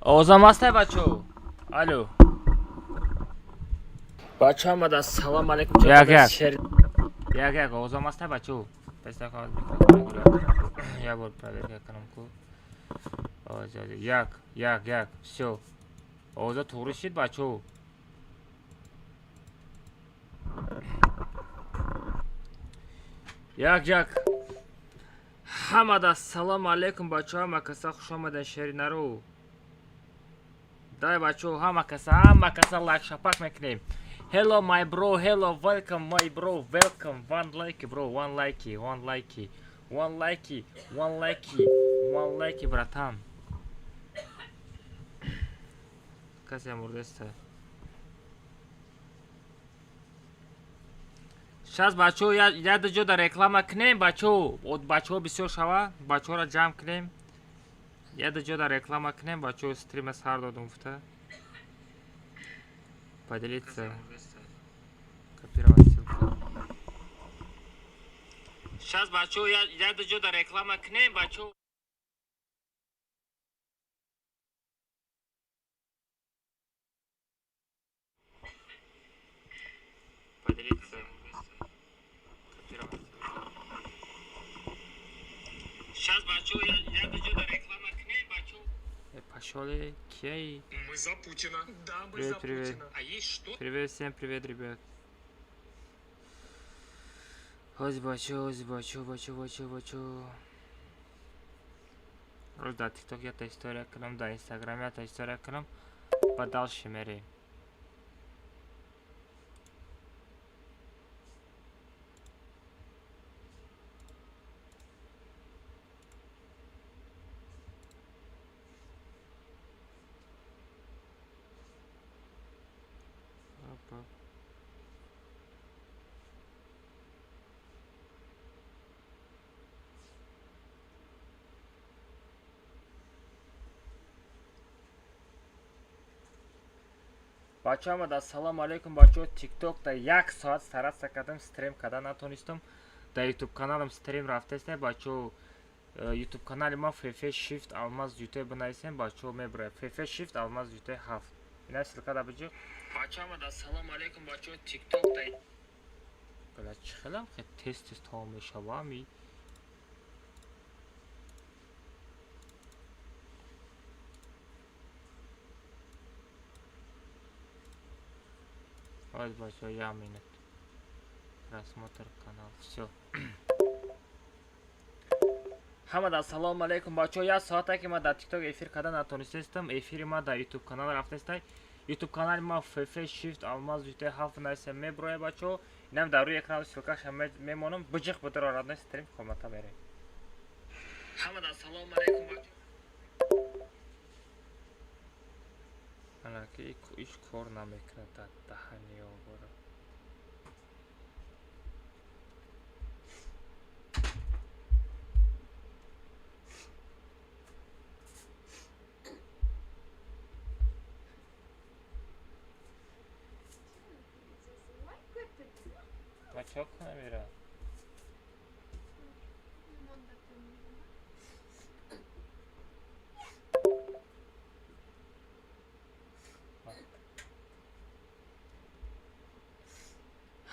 Овозам ҳастай, бачо? Алло. Бача, омада, салом алейкум. Як як. Як як, овозам ҳастай, бачо? Як бор проверка кунам ку. Як, як, як, всё. Овоза туғри шид, бачо? Як як. Ҳамада салом алейкум, бачо, ҳама каса хуш омаден, шеринаро. Дай, бачо, ҳама каса, ҳама каса лайк шапак мекунем. Hello, my bro, hello, welcome, my bro, welcome. One like, bro, one like, one like, one like, one like, one like, братан. Касе мурдеста. Щас, бачо, я ду ҷо да реклама кунем, бачо. Бачаҳо бисёр шава, бачаҳоро ҷамъ кунем. Я ду ҷо да реклама кунем, бачаҳо, стрима сар додум гуфта. Поделиться. Копировать ссылку. Щас, бачо, я ду ҷо да реклама кунем, бачо. Поделиться. Копировать. Щас, бачо, я ду ҷо да реклама кунем, бачо. Пошёл, кей. Мы за Путина. Да, мы Привет, за привет. Путина. А есть что? Привет, всем привет, ребят. Ось бачу, ось бачу, бачу, бачу, бачу. Рӯз дар TikTok ята история кунам, дар Instagram ята история кунам, ба дальше мерем. Опа. Бача, омада, ассалому алейкум, бачаҳо. Тикток да як соат стараться кардам, стрим карда натонистам. Дар ютуб каналам стрим рафтеста, бачаҳо. Ютуб канали ма фф shift алмаз ют бинависем, бачаҳо, мебурад. Фф shift алмаз ют 7. Ина ссылка да биҷи. Бача, омада, ассалому алейкум, бачаҳо. Тикток да бала чӣ хелам хе тез тез тамом мешава ми. Вот, бачаҳо, як минут. Просмотр канал. Всё. Ҳамада ассалому алейкум, бачаҳо. Як соате ки ман дар тикток эфир карда натонистестам, эфири ма дар ютуб канал рафтестай. Ютуб канали ма фф shift алмаз ют 7 нависа меброя, бачаҳо. Инам дар рӯи экран ссылкаша мемонам. Биҷиқ бидро, родной, стрим комната мерем. Ҳамада ассалому алейкум, бачаҳо. Ана ки иш кор намекунад дар даҳани обора. Ма чо кунам ира?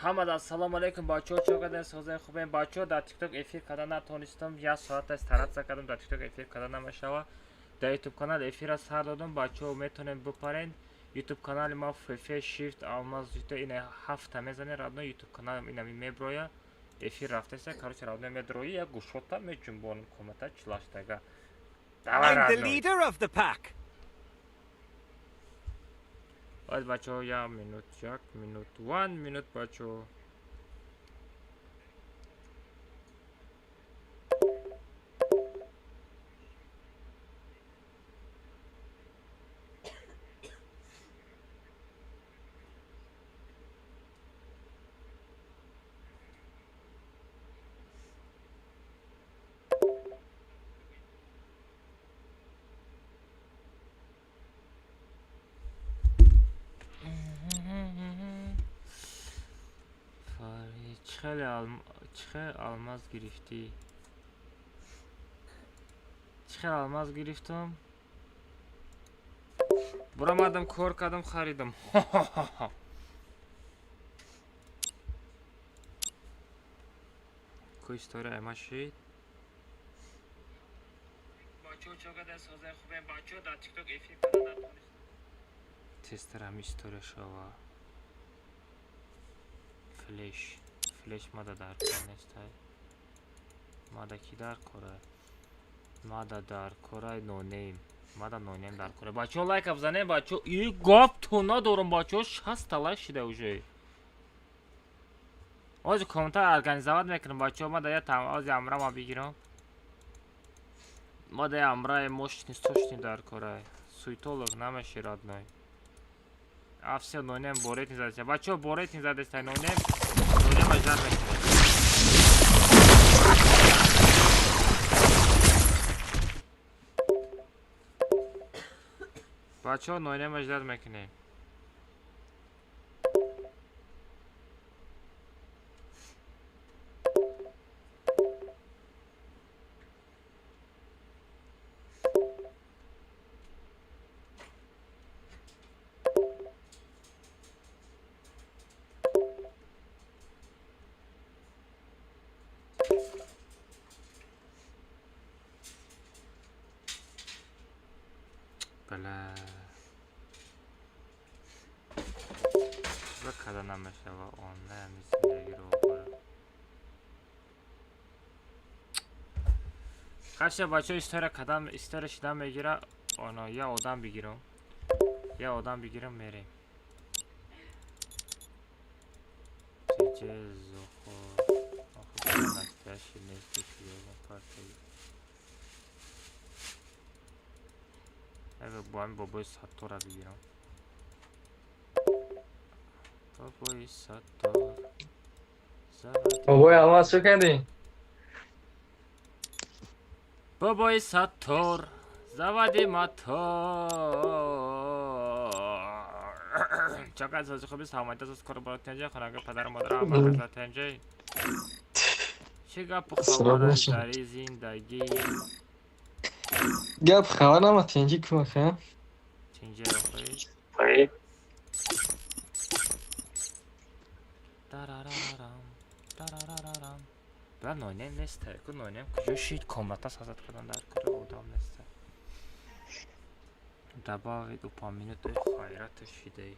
Ҳамада ассалому алейкум, бачаҳо, чо кардем, созем, хубем, бачаҳо? Дар тикток эфир карда натонистам, як соат аст стараться кардам, дар тикток эфир карда намешава. Дар ютуб канал эфира сар додам, бачаҳо, метавонем бипарен. Ютуб канали ма фф shift алмаз ют ина ҳафта мезане, родной, ютуб каналам инами меброя. Эфир рафтеса, короче, родной, медрои, як гӯшота меҷунбонам комната чилаштага. Давай, I'm the родной. leader of the pack. Баъд, бачаҳо, як минут, як минут, one minute, бачаҳо. Фарид, чӣ хел алмаз гирифтӣ? Чӣ хел алмаз гирифтам? Бурамадам, кор кардам, харидам. Ку история машид. Тезтарам история шава. Флеш. Флеш мада дар кор нестай. Мада ки дар кора? Мада дар корай нонейм. Мада нонейм дар кора. Бачаҳо, лайка бизанем, бачаҳо. И гап ту надорам, бачаҳо, 60 лайк шида уже. Ози комментар организовать мекунам, бачаҳо, мада я там ози амрама бигирам. Мада я амраи мощный сочный дар корай. Суетолог намеши, родной. А всё, нонем бо рейтинг задеста. Бачаҳо, бо рейтинг задеста, нонем. Нонем ажар мекунем. Бачаҳо, нонем аждар мекунем. Бля. Чиба када намешава онлайн зиндагиро бара. Хаша, бачаҳо, история кадам, история шидан мегира, оно я одам бигирам. Я одам бигирам, мерем. Чече зохо. Охо, настоящий нест ки ягон партия. Эве бо ҳамин бобои Саттора бигирам. Бобои Саттор. Заводи. Бобои Алмаз, чӣ кардӣ? Бобои Саттор, заводи мотор. Чакай сози хуби, саломатӣ соз, кор борот тенҷа, хонага падару модарам ҳама каса тенҷа. Чӣ гапу хабар Салом. дари зиндагӣ? Гап хабар нама, тинҷӣ кӯмак, ҳа? Тинҷа охӯи? Тарарарарам, тарарарарам. Бла, нонем неста. Ку нонем куҷо шид? Комната сазад кардан дар кора, одам неста. Добавить, упомянуть, хайрата шидей.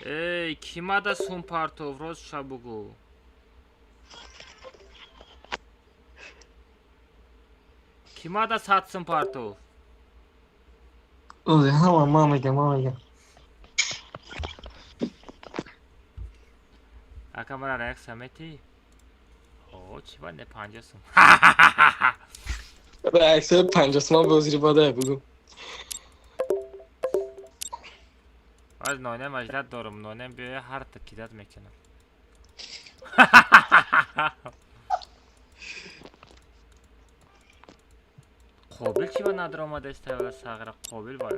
Эй, ки мада сум партов, рост ша бугӯ. Ки мада 100 сум партов? Ози ҳама ман мегам, ман мегам. Ака, мара реаксия метӣ? О, чӣ ба не 50 сум? Реаксия 50 сум бозири бадай бугу. Аз нонем аждат дорум, нонем биёя, ҳарта кидат мекунам. Қобил чӣ ба надромадеста сағра? Қобил ба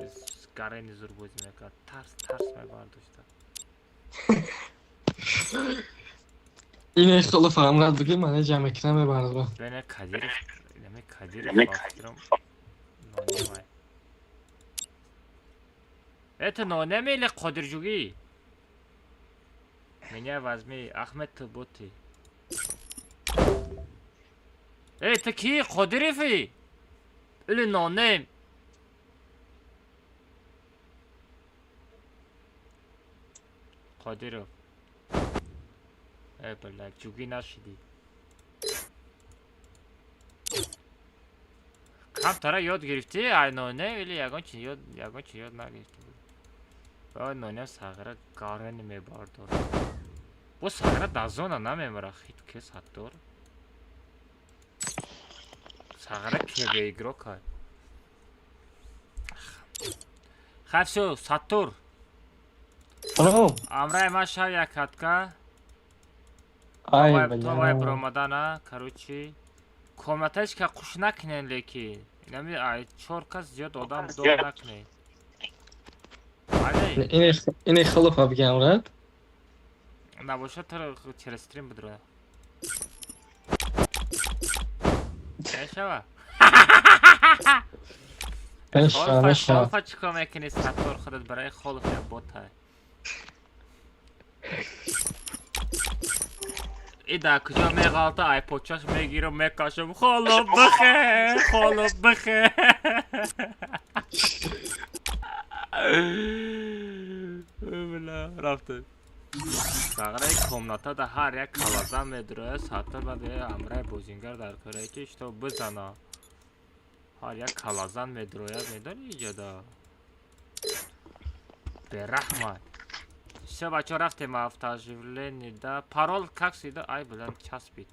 гарени зур бозӣ мекард. Тарс тарс мебардошта. Ине хеле фаҳмрад буги, ман ҷамъ мекунам, мебарад. Бене Кадиров, инаме Кадиров бафикрам нонемай. Это нонем или Қодирҷугӣ? Меня возьми, Ахмед, ту боти. Эй, ту ки? Қодирифи? Или нонем? Қодиров. Эй, блядь, ҷугӣ нашидӣ. Камтара ёд гирифтӣ, ай нонем или ягон чи ёд нагирифтӣ? Баъд нонем сағира гарани мебардорад. Бо сағира дар зона намемара, хит ке Саттор. Сағира КГ игрок ай. Хай, всё, Саттор. Ао. Амраи ман шав як катка. Ай, То вай бля. биромадана, короче. Комнаташ ка қуш накунен, лекин. Инами ай чор кас зиёд одам дор накунен. Али, Ине хеле фабгам рад. Набошад, тара через стрим бидро. Мешава? Мешава, мешава. Холфа чӣ кор мекунӣ, Саттор? Худат барои холф як ботай. И дар куҷо меғалта, ай почаш мегирам, мекашам. Холо бихе, холо бихе. Била, рафтем. Сағраи комната да ҳар як калаза медуроя. Саттор баъд амраи бозингар дар кора ки что бизана. Ҳар як калазан медурояд, медони, иҷода бераҳмат. Всё, бачаҳо, рафтем автооживление да. Парол как всегда. Ай, блин, часпид.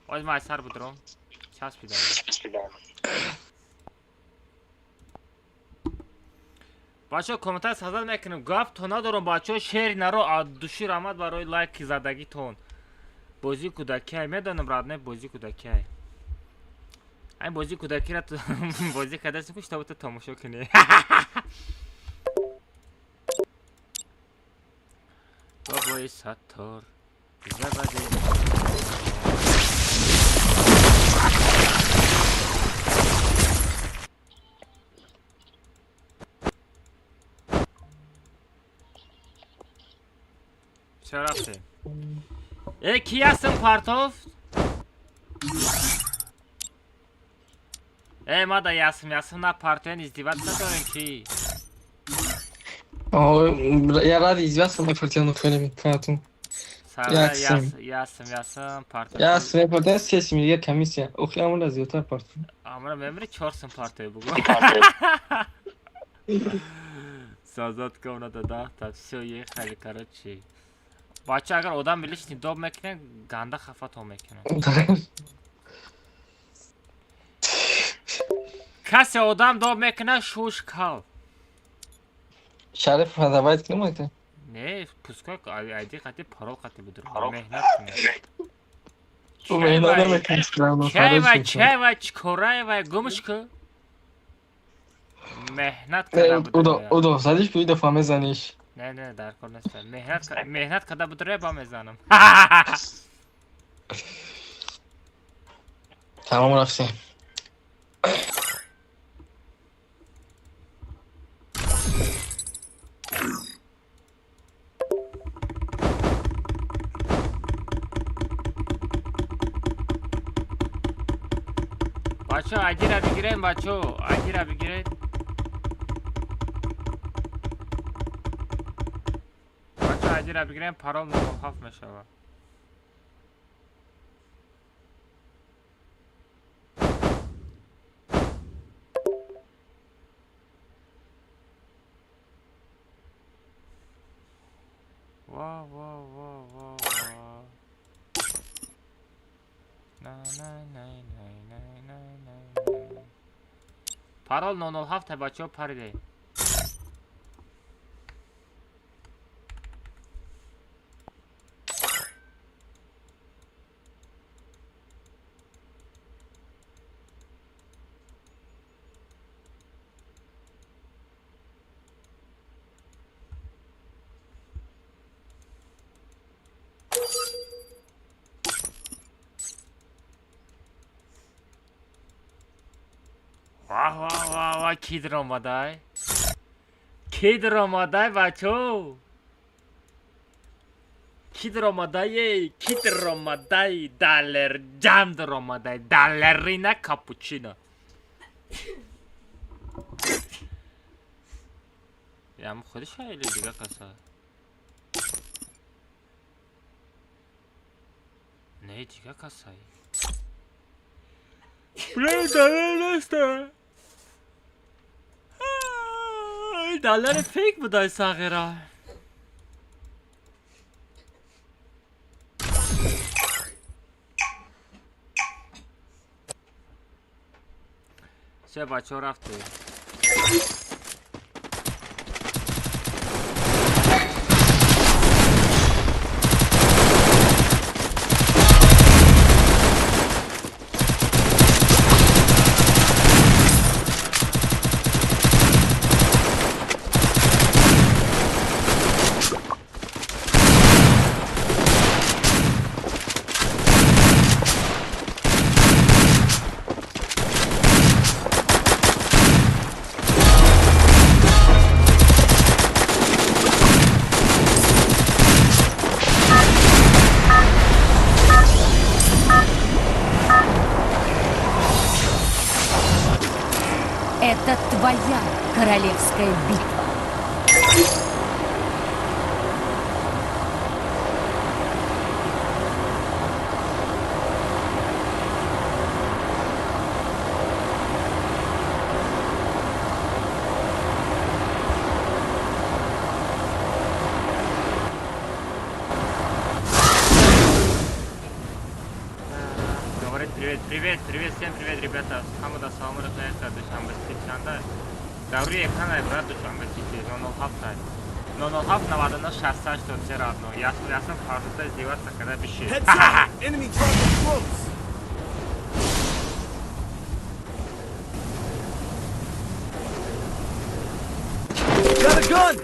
Оз ман сар будурам, часпидам. Бачаҳо, комментар сазад мекунем, гап то надорам. Бачаҳо, шери наро аз души раҳмат барои лайки задагитон. Бозии кӯдакиай, медонам, родной, бозии кӯдакиай. Ай, бозии кӯдакиро бозӣ кардастем, ки шуто тамошо кунӣ. Бобои Саттор заваде. Всё, рафтем. Э, ки ҳастам партов? Э, ма да ясм ясм на партоян издеваться надорем чи? Я ради издеваться на партияну хеле партум. Ясм ясм ясм партов. Ясм мепартия сесим дигар комиссия. Охи амра зиёдтар партум. Амра мемри чорсум партоя бугу. Сазат комната даҳта. Всё, ехали, короче. Бача, агар одам лишний доб мекунад, ганда хафатон мекунад. Касе одам доб мекунад, шуш кал. Шариф давайт кунем айта. Не, пускай айди қати парол қати будур. Меҳнат кунед. Меҳнат намекунад. Чай вай, чай вай, чикорай вай, гумш ку. Меҳнат карда будур. Удо, задиш ку, идафа мезаниш. Не, не, дар кор нест. Меҳнат карда будур, ба мезанам. Тамом, рафтем. Бачо, айдира бигирем, бачо, айдира бигиред. Бачо, айдира бигирем, парол 07 мешавад. Ва, ва, ва, ва, ва. На, на, на, на, на, на, на, на. Парол 007, бачаҳо, париде. Ваҳ, ваҳ, ваҳ, ваҳ, ки даромадай? Ки даромадай, бачо? Ки даромадай? Ки даромадай? Далерҷан даромадай. Далерина капучино. Ям худиша или дига каса? Не, дига касай. Блин, далер неста. Далер фейк будай, сағира. Всё, бачаҳо, рафтем. Королевская битва. Говорит привет, привет, привет, всем привет, ребята. Ҳамада салом расонед. Душанбе Сити чанда? Дар рӯи экран, брат, Душанбе Сити 007, 007 99 68 83, родной. Ясно, хорошо издеваться, когда бежит. Heads up! Enemy dropping close! Got a gun!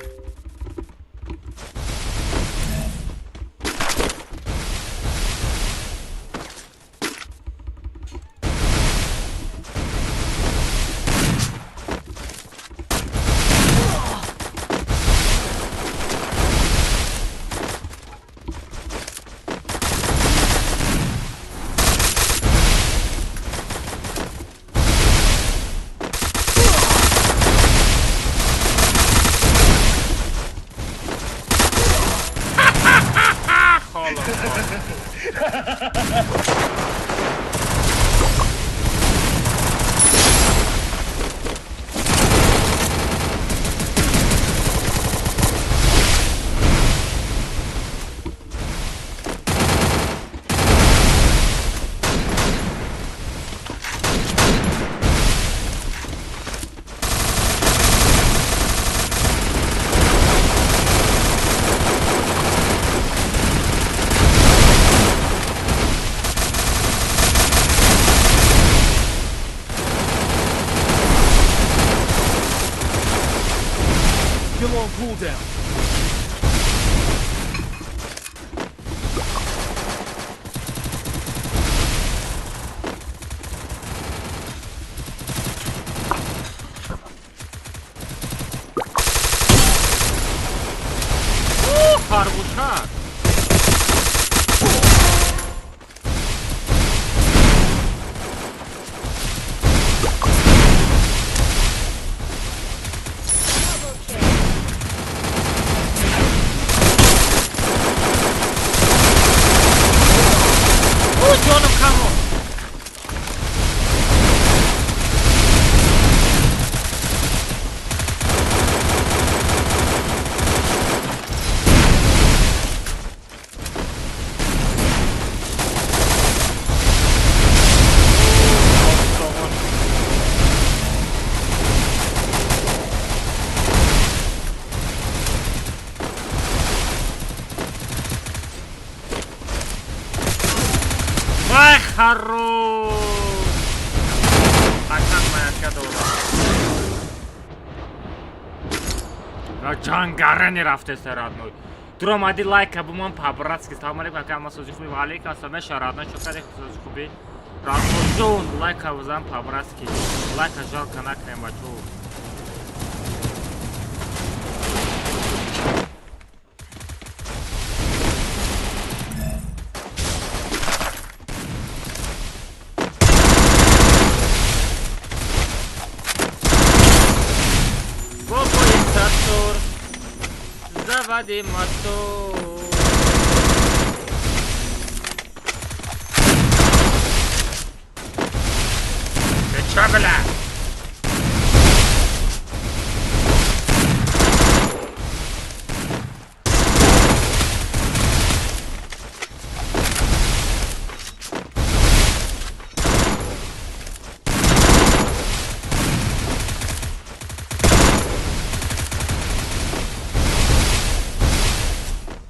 Холо. Kill on cooldown. Харгушак. О, ҷонам камо. Вай, хорош! Акан маятка дора. Ва ҷангарани рафтеса, родной. Дуромади, лайка бумон по-братски. Салом алейкум, ака, ама сози хуби. Ва алейкум ассалом, меша, родной, чо кади, сози хуби. Родной ҷон, лайка бизан по-братски. Лайка жалко накунем, бачо. Бобои Саттор, заводи мотор. Ты чё, бля?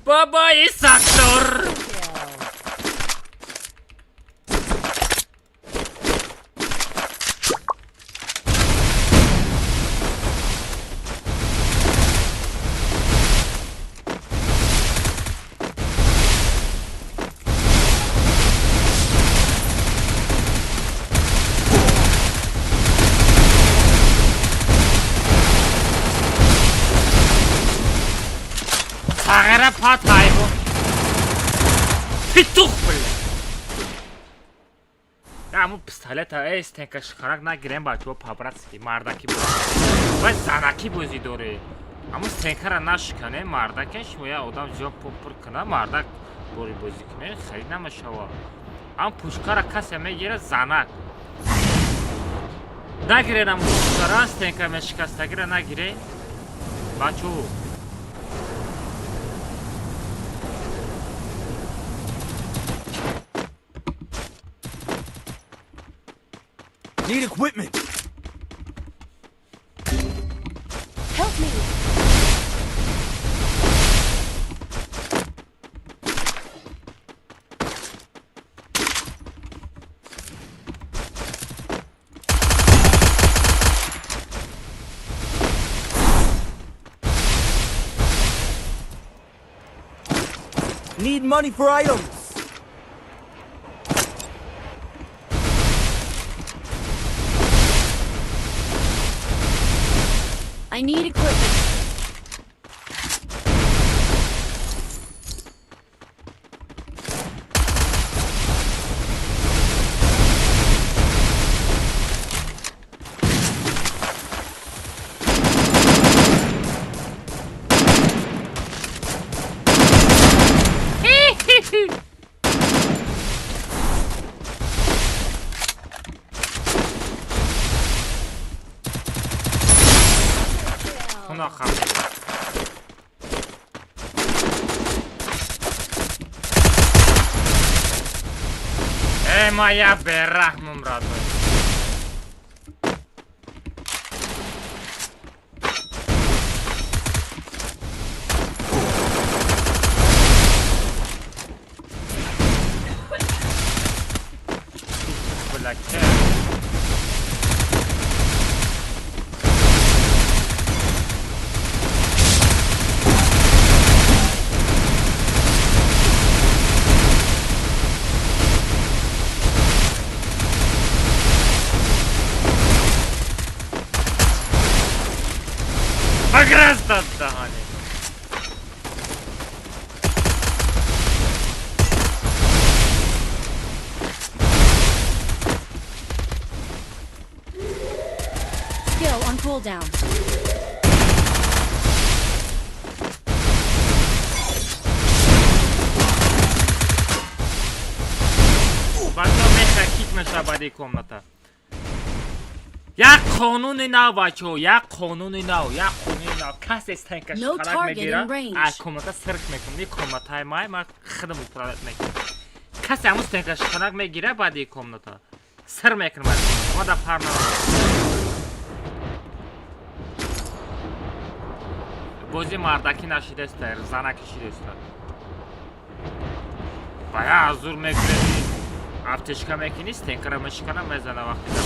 Бабои Саттор! Сағара патайбу. Петух, бля! Аму пистолета э стенка шиканак нагирем, бачаҳо, по-братски мардаки бозӣ. Вай занаки бозӣ дорӣ. Аму стенкара нашикане, мардаке шумо я одам зиёд пур куна, мардак бори бозӣ куне, харид намешава. Ам пушкара касе мегира, занак. Нагирен аму пушкара, стенка мешикастагира нагире. Бачаҳо. Need equipment. Help me! Need money for items. I need equipment. Хуна хам. Э, моя бераҳмум, родной. Блядь. Баграз дад даҳане. Skill on cooldown. Бачаҳо, меха кик меша баъди комната. Як қонуни нав, бачаҳо, як қонуни нав, як қонуни нав. Касе стенка No шиканак target мегира, in range. аз комната сирк мекунам. Ин комнатаи май, ман худам управлять мекунам. Касе ҳамун стенка шиканак мегира баъди комната, сир мекунам аз комната. Ма да фар надорам. Бози мардакӣ нашидаста, занаки шидаста. Бая аз зур мекунеди, аптечка мекунӣ, стенкара мешикана, мезана вақти дар.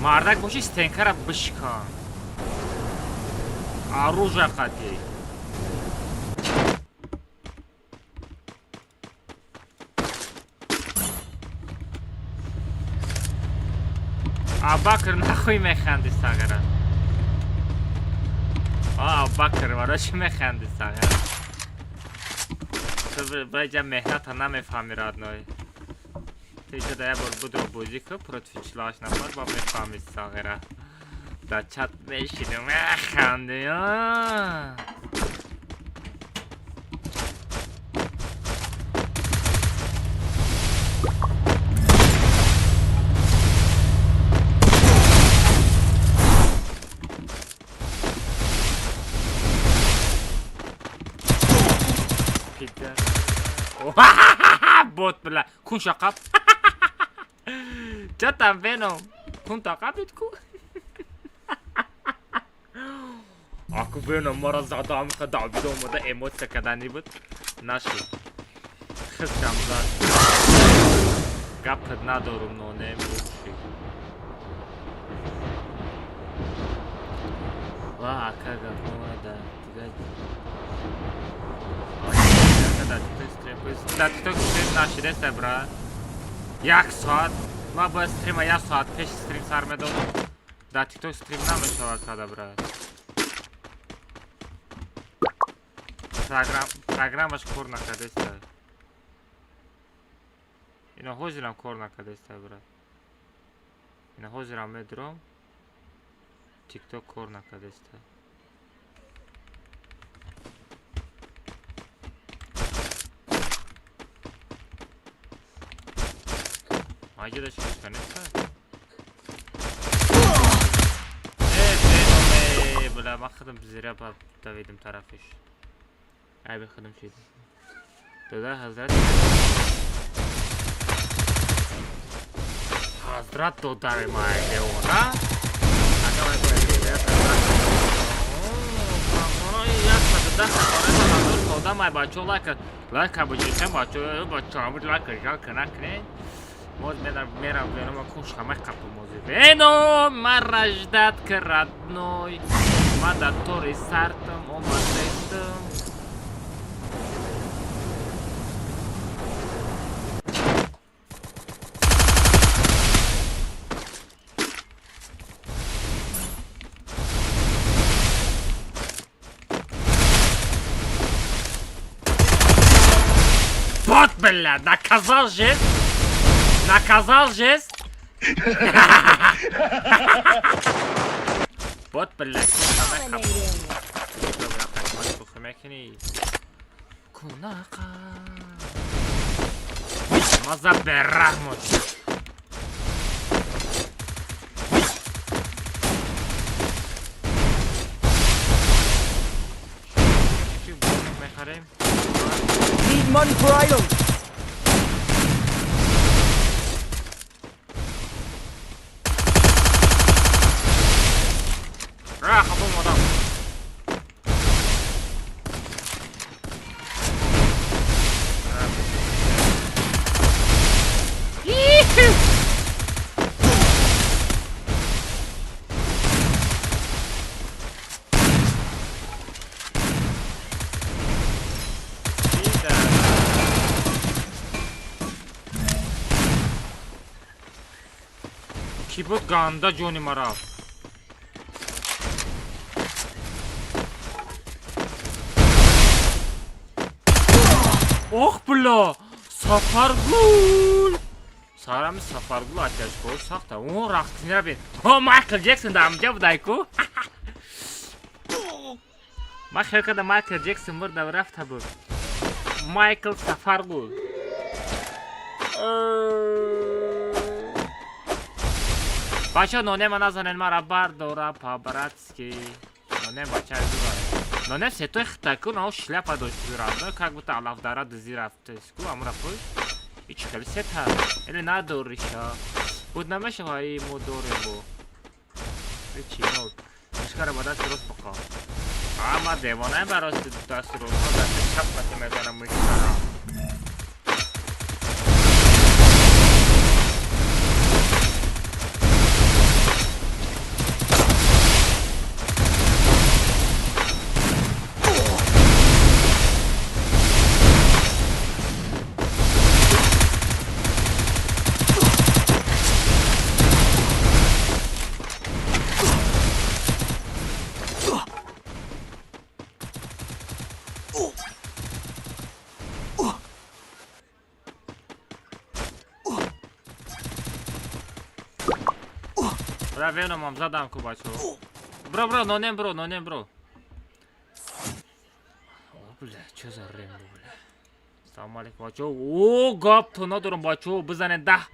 Мардак бошӣ, стенкара бишикан. Оружие қатӣ. Абакр, нахуй механди, сағира? А, Абакр, барои чӣ механди, сағира? Ту баҷа меҳната намефаҳми, родной. Ту иҷа да як бор будро бозӣ кун против 48 нафар, ба мефаҳми, сағира. Дар чат мешинӣ, механди. А? Пидор. Бот била. Кун шақаб. Чё там, Веном? Кун тақабит ку? Аку Веном мара зада амиқа давида омада эмоция кардани буд. Нашуд. Хискам зад. Гапат надорум, нонем букши. Ва ака гапмона да дига дар тикток стрим. Дар тикток стрим нашидаста, бра. Як соат ман бояд стрима як соат пеш стрим сар медодам. Дар тикток стрим намешавад када, бра. Программаш кор накардаста. Ина ҳозирам кор накардаиста, брат. Ина ҳозирам медурам, тикток кор накардаиста. Айҷада шишка неста? Э, беноме, бля, ман худам зира давидим тарафиш. Айби худам шидим. Дода ҳазрат. Ҳазрат додари май девона. Одамай бачо лайка лайка бижиша бачо бачо лайка жалка накунед. Моз мерам венома кушка май қапу мози. Вено мара ждат к родной. Ма да тори сартам омадестам. Вот, бля, наказал же. Наказал жест. Вот, бля, кунақа. Маза берахмо. Мехарем. Need money for items. Ра, хабом одам. Ки буд ганда ҷони мара? Ох, бля! Сафаргул! Сарами Сафаргул атяшко сахта. О, рахтинера бин. О, Майкл Джексон да амҷа будай ку. Ма хел када Майкл Джексон мурда рафта буд. Майкл Сафаргул. Бача нонема назанен мара бардора по-братски. Нонем бача дура. Нонем сетой хитаку на шляпа дошт равно, как будто алафдара дызи рафтеску, амура пуш. Ич хели сета. Или надориша. Буд намешава и мо дорем бо. Ичи нол. Мишкара ба дасти рост бақа. Ама девона барости дасти рост, дасти чап қати мезанам мишкара. Бра веномам задам ку бачо. Бро, бро, нонем бро, нонем бро. О, бля, чё за рембо, бля. Салом алейкум бачо. О, гап то надорам бачо, бизанед 10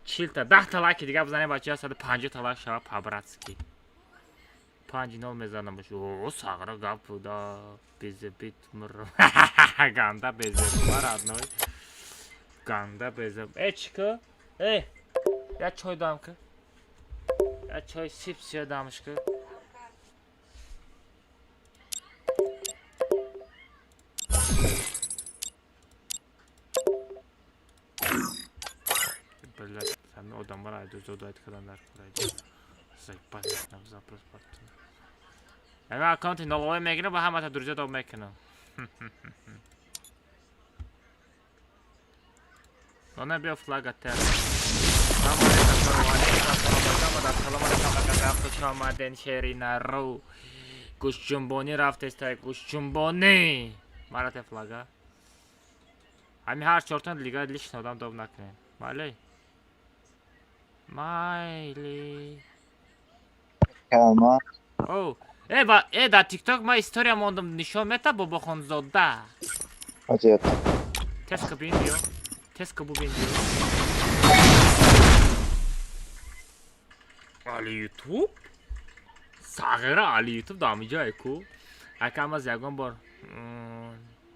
40 та 10 та лайки дига бизанед бачо, 150 та лайк шава по-братски. 5-0 мезанам бачо. О, сағра гап да безебит мр. Ганда безеб, родной. Ганда безеб. Э, чика? Э, я чой дам ка? Я чой сип сия дамышка. Блядь, сами одамар айду зоду айт кадандар курайду. Заебать, нам запрос парту. Ама аккаунти наловой мегирам ба ҳамата друзья доб мекунам. Она биё флага тер. Салом алейкум, хуш омаден шерина ру. Гӯшҷунбонӣ рафтестай, гӯшҷунбонӣ. Марате флага. Ҳами ҳар чортон лига лишний одам доб накунем. Бале? Майли. Калма. О, э ба э дар TikTok ма история мондам, нишон мета Бобохонзода. Азият. Теска бин биё. Теска бубин биё. Али YouTube? Сағира Али YouTube дар ҳамиҷое ку. Ака, маз ягон бор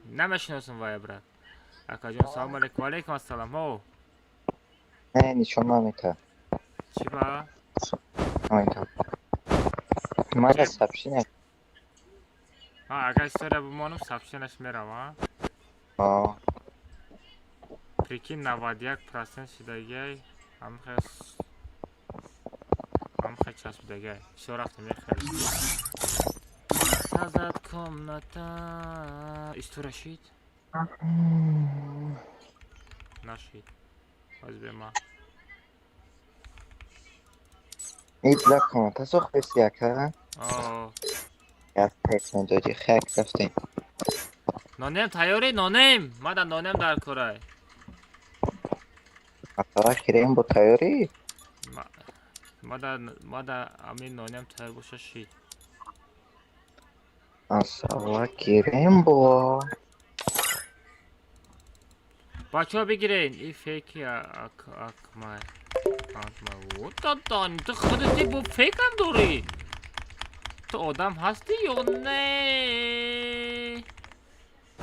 намешиносам вая, брат. Акаҷон, салом алейкум. Алейкум ассалом. О. Не, нишон намета. Чӣ ба? Намета. Мара сообщение. А, агар история бимонам, сообщение-ш мерава. А. Прикинь, 91% шидагиай, ҳамхе часпидагиай. Всё, рафтем, мехеле. Сазад комната. История шид? Нашид. Ҳозир бема. Ид ла комната сохтеси, ака? О. Як пес медоди, хек рафтем. Нонем тайёрӣ, нонем. Мада нонем дар корай. Масала хирем бо тайёрӣ? Мада амин нонем тайёр боша шид. Масала кирем бо. Бачаҳо, бигирен. И фейки акмай. Акмай. Отатан, ту худати бо фейкам дорӣ. Ту одам ҳастӣ ё не?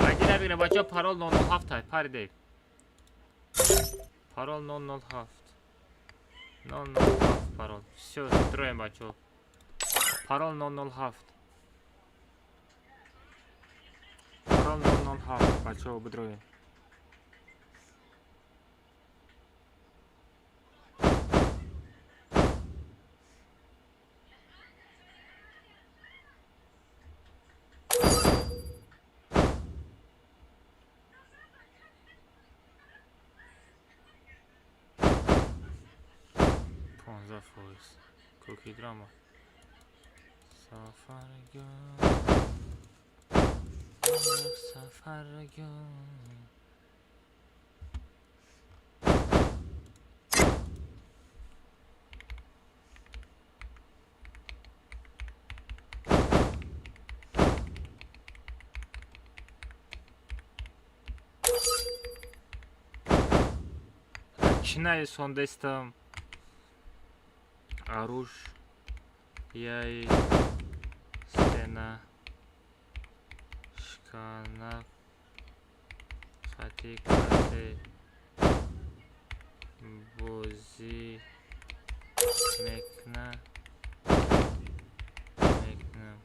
Айди набигирем, бачаҳо, парол 007 ай, паридем. Парол 007. 007 парол. Всё, строим, бачаҳо. Парол 007. Парол 007, бачаҳо, бидроем. 15%. Куки драма. Сафаргоҳ. Сафаргоҳ. Чӣ нависондестам? Аруш яй стена шикана хати касе бозӣ мекна мекунам.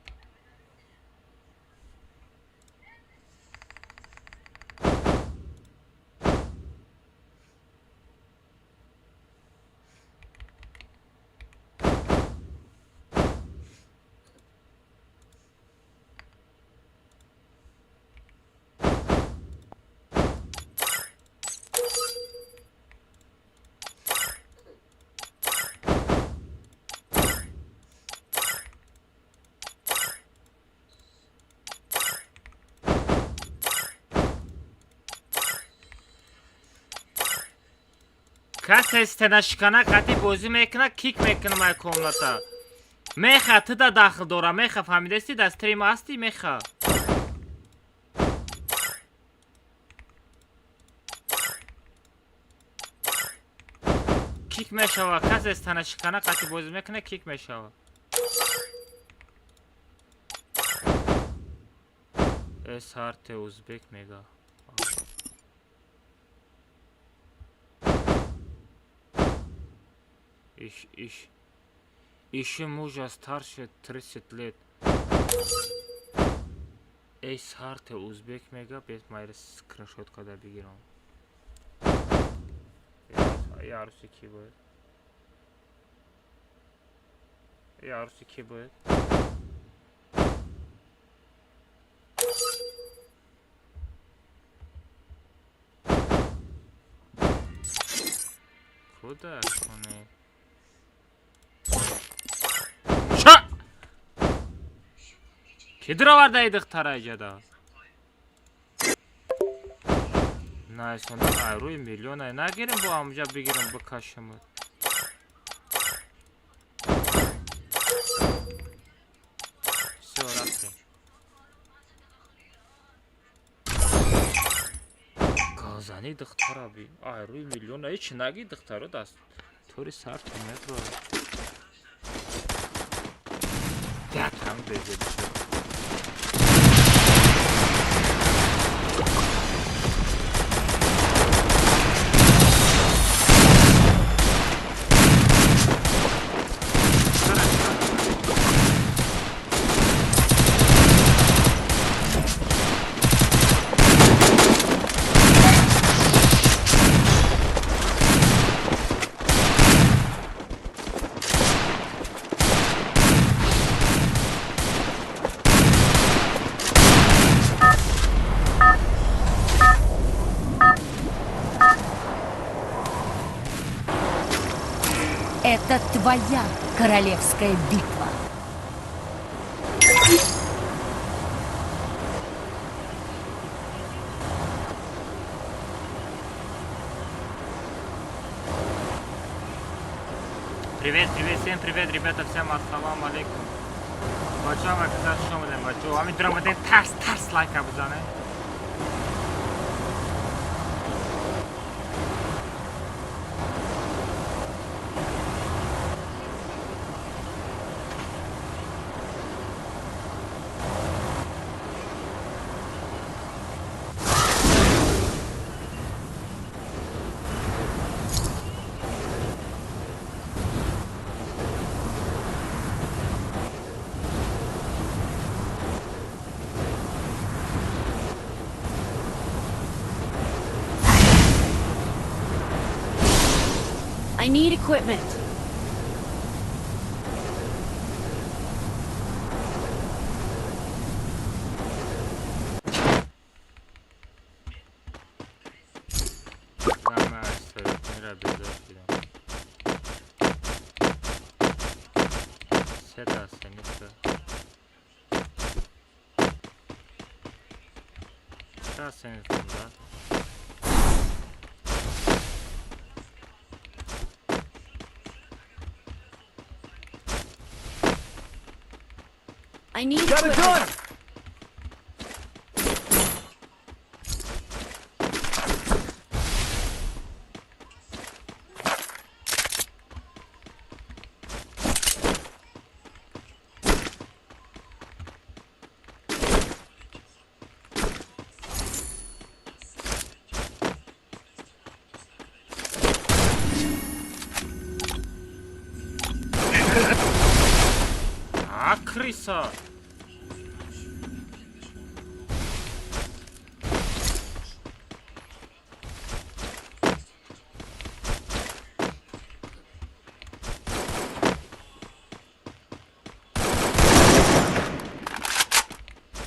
Касе стенашикана қати бозӣ мекуна, кик мекунам ай комната. Меха, ту да дахл дора, меха, фаҳмидасти, дар стрим ҳастӣ, меха. Кик мешава, касе стенашикана қати бозӣ мекуна, кик мешава. Сарте узбек мега. Иш, иш. Ищи мужа старше 30 лет. Эй, сарте узбек мега, бес майра скриншот када бигирам. Яруси ки буд? Яруси ки буд? Куда хоне? Ша! Ки дуровардаи духтара иҷода? Найсона айрӯи миллиона нагирем, бо ҳамҷа бигирам бикашам. Всё, рафтем. Газани духтара би. Айрӯи миллиона ҳеч наги духтаро даст. Тори сар метро. Там безеб. Это твоя королевская битва. Привет, привет, всем привет, ребята, всем ассаламу алейкум. Бача, ма каса шумо дем, бачо. Ами драмаден тарс, тарс лайка бизане. I need equipment. I need Got a equipment. gun! А, крыса!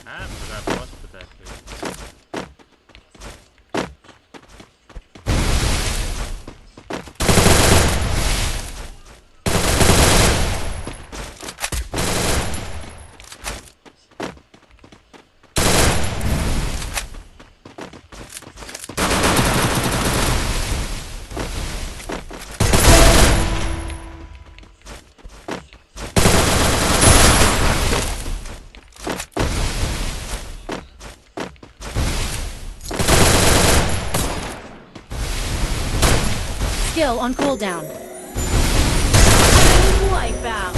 А, куда, господи. Skill on cooldown. Wipe out.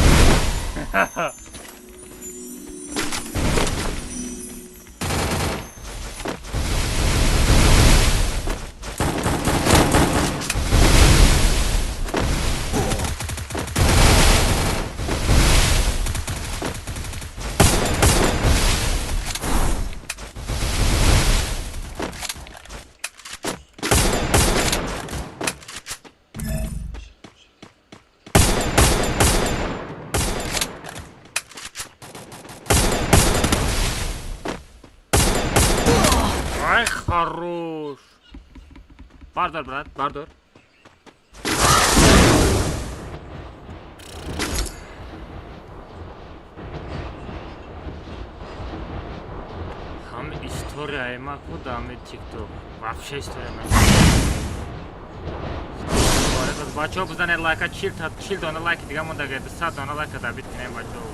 Ай, хорош. Бардор, брат, бардор. Ҳами историяи ма ку дар ҳами Тикток. Вообще история ма. Бачаҳо, бизанед лайка, 40 дона лайки дига монда, 200 дона лайка добить кунем, бачаҳо.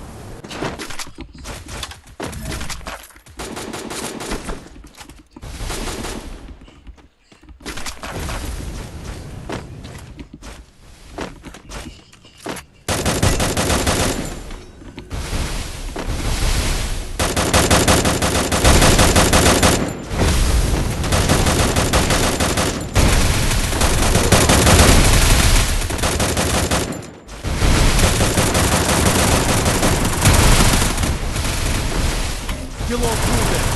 Skill on cooldown.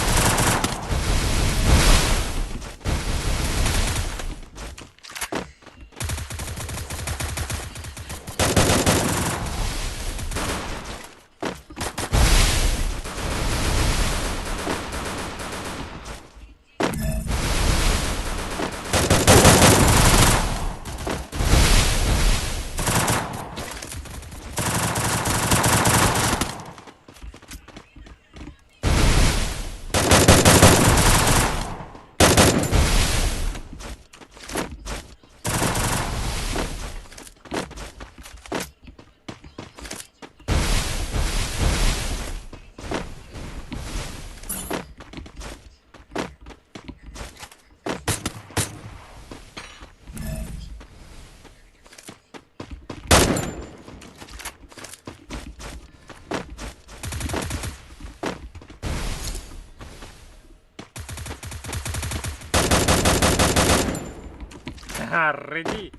Ready.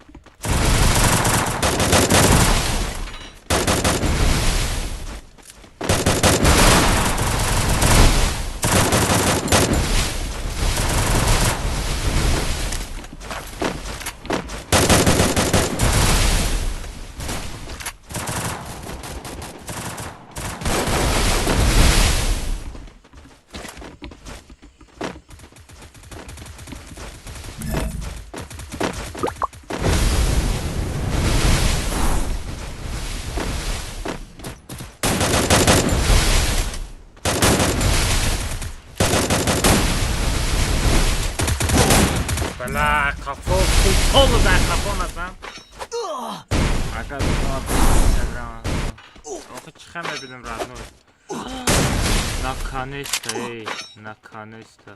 Бла, қафо футболу дар қафо назан. Ака Инстаграм. Охи, чӣ хел мебинем, родной? Наконец-то, эй, наконец-то.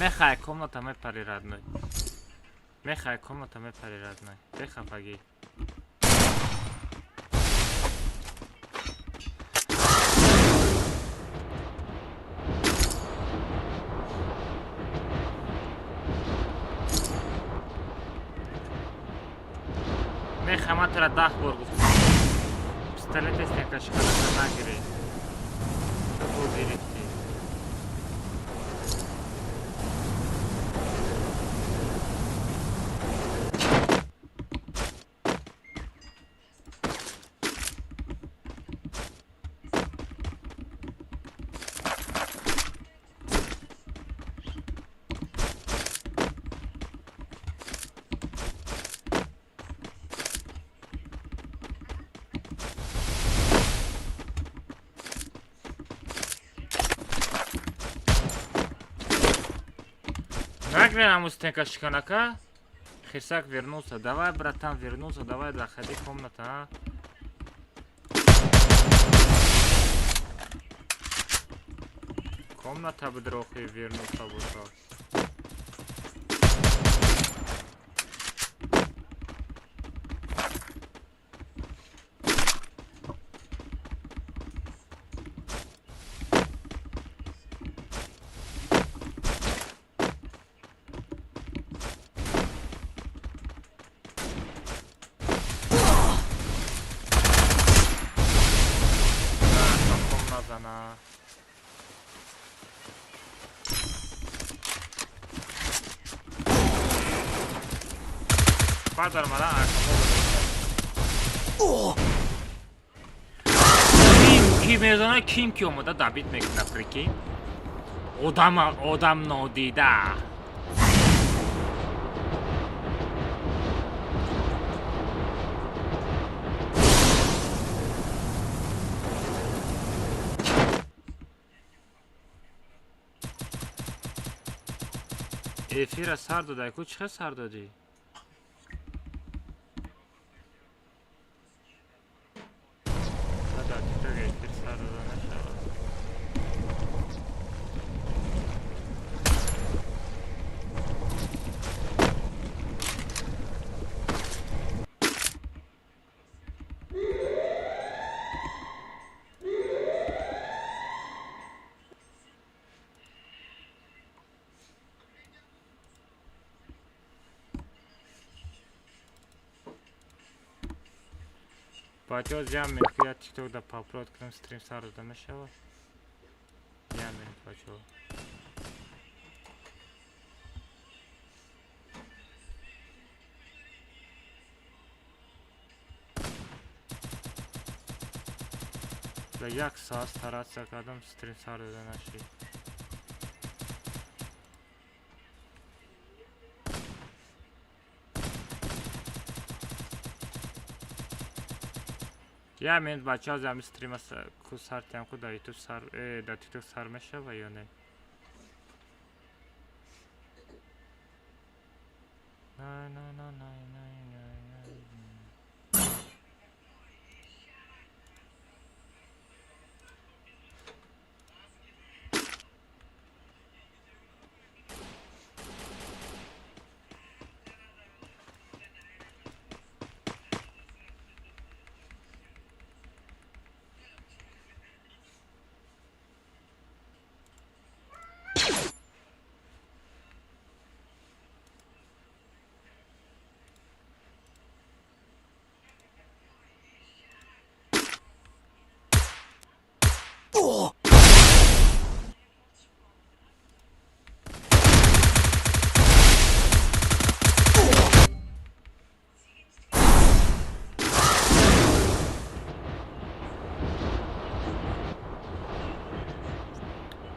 Мехай комната мепари, родной. Мехай комната мепари, родной. Бехафагӣ. Мехай, ман тура 10 бор гуфтам. Пистолет стенка шиканаша нагирӣ. Ту бо гирифтӣ. Нагрен ҳамун стенка шиканака. Хирсак вернулся. Давай, братан, вернулся. Давай, заходи в комнату, а. Комната бдрохи вернулся боша. Назана. Падар мара ким ки мезана, ким ки омада добить мекунад, прикинь. Одам одам нодида. Эфира сар додай ку, чӣ сар додӣ? Дар ТикТок эфир сар дода нашавад. Бачаҳо, ҷамъ минут, ки я ТикТок да паплод кунам, стрим сар дода мешавад. Ҷамъ минут, бачаҳо. Да як соат стараться кардам, стрим сар дода нашид. Я минут, бачаҳо, зами стрима ку сар тиям, ку дар ютуб сар, дар ТикТок сар мешава ё не? На на на на на на на.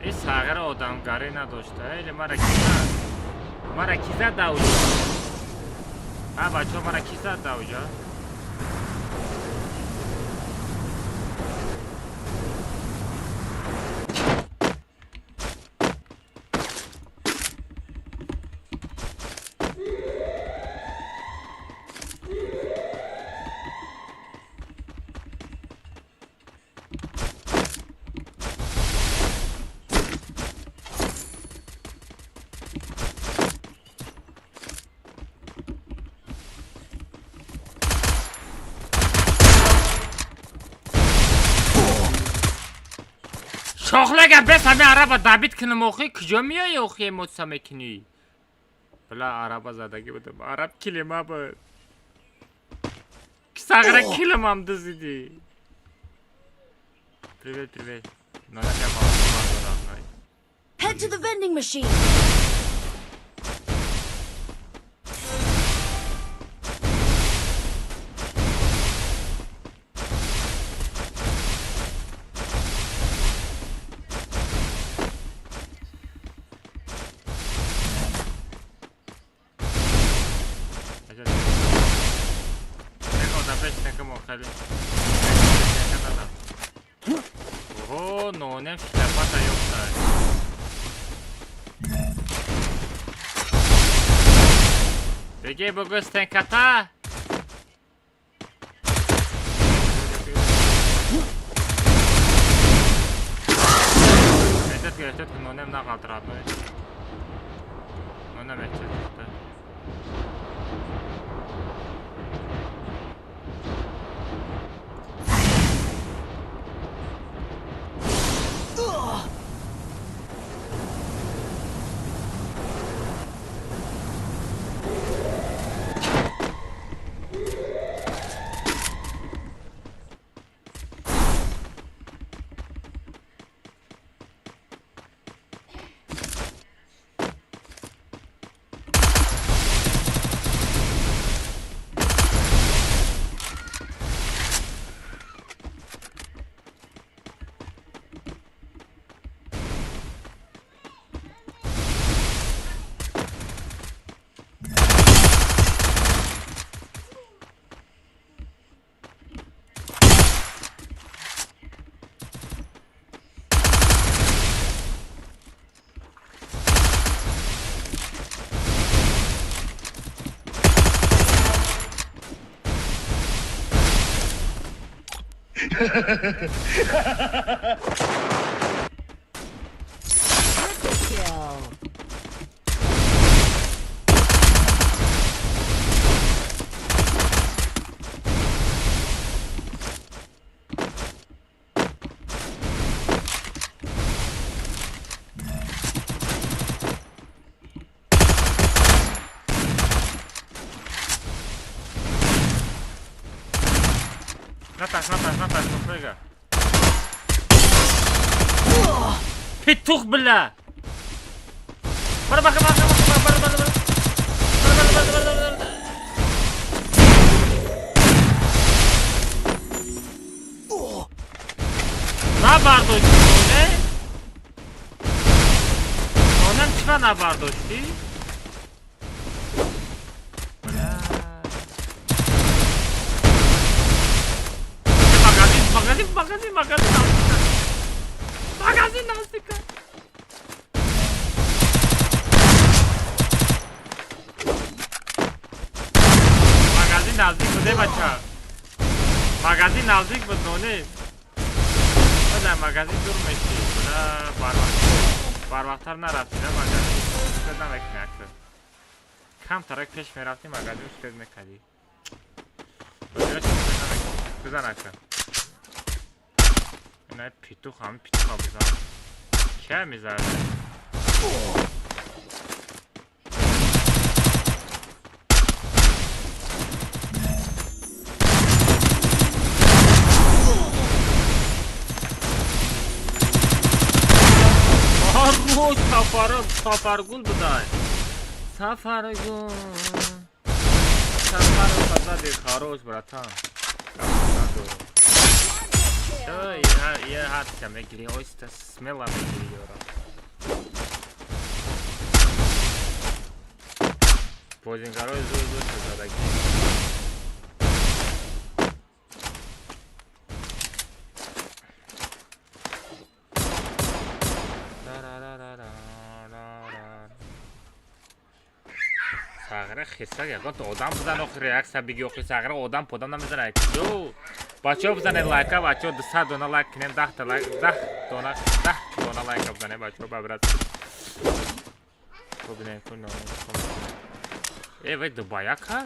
Ин сағира одамгарӣ надошта. Эле мара ки зад? Мара ки зад ауҷа? А, бачаҳо, мара ки зад ауҷа? Шохлага бес ҳами араба добить кунам, охи куҷо меои, охи эмоция мекунӣ? Била, араба задагӣ будам, араб килима буд. Сағира килимам дузидӣ. Привет, привет. Нонака родной. Head to the vending machine. Аҷа. Нека да пеш нека мо хеле. Нека надам. Оҳо, нонем шляпата ёфта. Беги бугӯ стенката. Эҳтиёт кун, эҳтиёт кун, нонем нағалт родной. Нонем эҳтиёт кун. Triple kill. Наташ, наташ, наташ, попрыга. Петух, бля! Бара, бара, бара, бара, бара, бара, бара, бара, бара, бара, бара. Набардошти, не? Онам чива набардошти? Бля. Магазин, магазин, магазин, магазин, магазин наздика. Магазин наздик буд, бача. Магазин наздик буд, ноне. Дар магазин дур меши. Бля, барвақттар нарафти, да магазин. Успед намекунӣ аксар. Камтарак пеш мерафти, магазин успед мекардӣ. Бизан ака. Ина петух, ҳамин петуха бизан. Кия мезанад? Хорош, Сафаргул будай. Сафаргул. Сафар зади хорош, братан. Я ҳадса мегири, ойста смело мегири ёра. Бозингарои зур зур задаги. Сағира хисак ягон одам бизан охи реаксия биги охи сағира одам подам намезана. Ё бачаҳо бизанед лайка, бачаҳо 200 дона лайк кунем, 10 та лайк, 10 дона, 10 дона лайка бизанед бачаҳо ба брат. Бубинем кун номер. Э, вай Дубая ка?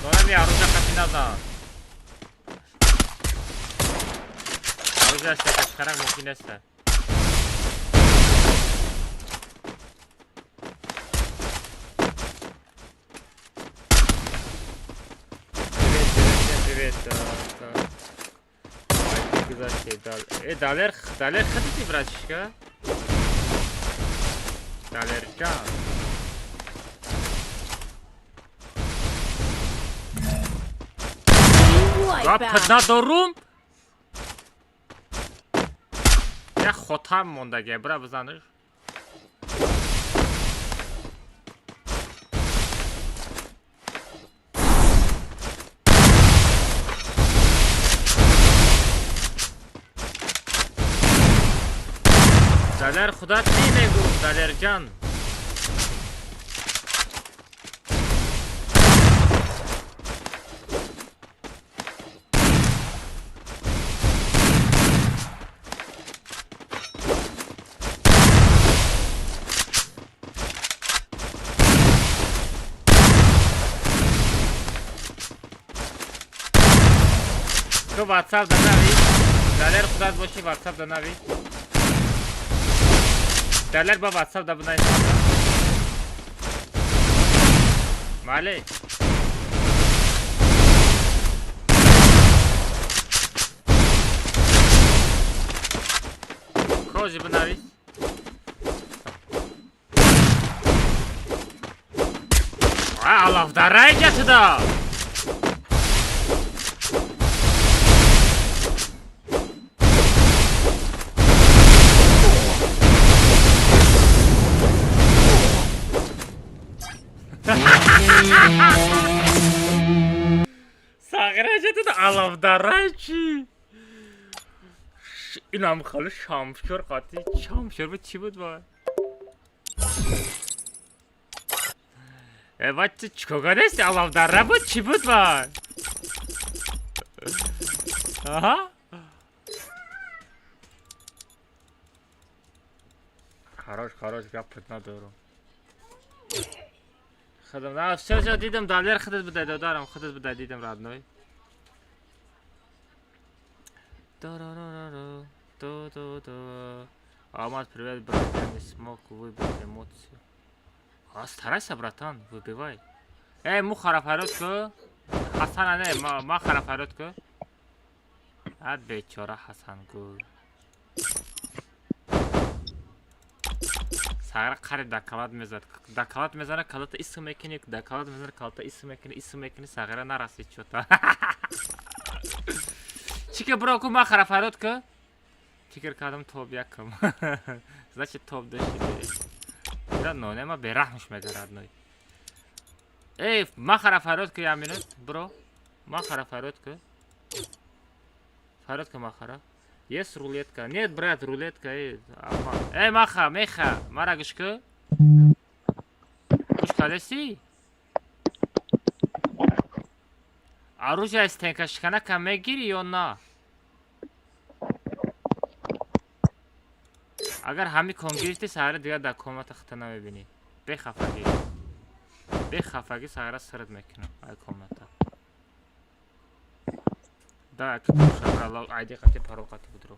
Дона ми оружие қати назан. Оружие шакашкарак мумкин нест. Далер, Далер, хатити, братишка? Далерҷан. Team Гап wipeout. надорум? Як хотам мондаге, бра бизаниш. Далер худат чӣ мегӯ, Далерҷан? Ту ватсап да нави? Далер худат боши ватсап да нави? Далер ба ватсап да бинавис. Мале. Кози бинавис. А, алафдарай ҷатуда! Сағира ҷатуда алафдарай чӣ? Инам хали шамшур қати шамшур буд чӣ буд вай? Э вай ту чикор кардасти? Алафдара буд чӣ буд вай? Аҳа? Хорош, хорош, гапат надорам. Худам, а, всё, всё, дидам, Далер худат будай, додарам, худат будай, дидам, родной. Тороророру, ту-ту-ту. Алмаз, привет, брат, я не смог выбрать эмоцию. А, старайся, братан, выбивай. Эй, мухара фарёд ку. Хасана не, махара фарёд ку. А, бечора Хасан гу. Сағира қариб дакалат мезад. Дакалат мезана, калата исм мекунӣ, дакалат мезана, калата исм мекунӣ, исм мекунӣ, Сағира нарасид чё-то. Чӣ ки бро ку махара фарёд ку? Фикр кардам топ якам. Значит топ ду шиди. Ира нонема бераҳмш мега родной. Эй, махара фарёд ку я минут, бро. Махара фарёд ку. Фарёд ку махара. Есть рулетка? Нет, брат, рулетка, эй, эй, маха, меха, мара гӯш ку. Гӯш кардасӣ? Оружие стенка шиканака мегирӣ ё на? Агар ҳами кон гирифтӣ, саҳара дигар дар комната хита намебинӣ. Бехафагӣ. Бехафагӣ саҳара сирт мекунам ай комната. Да, ки шабрала айди қати парол қати будро.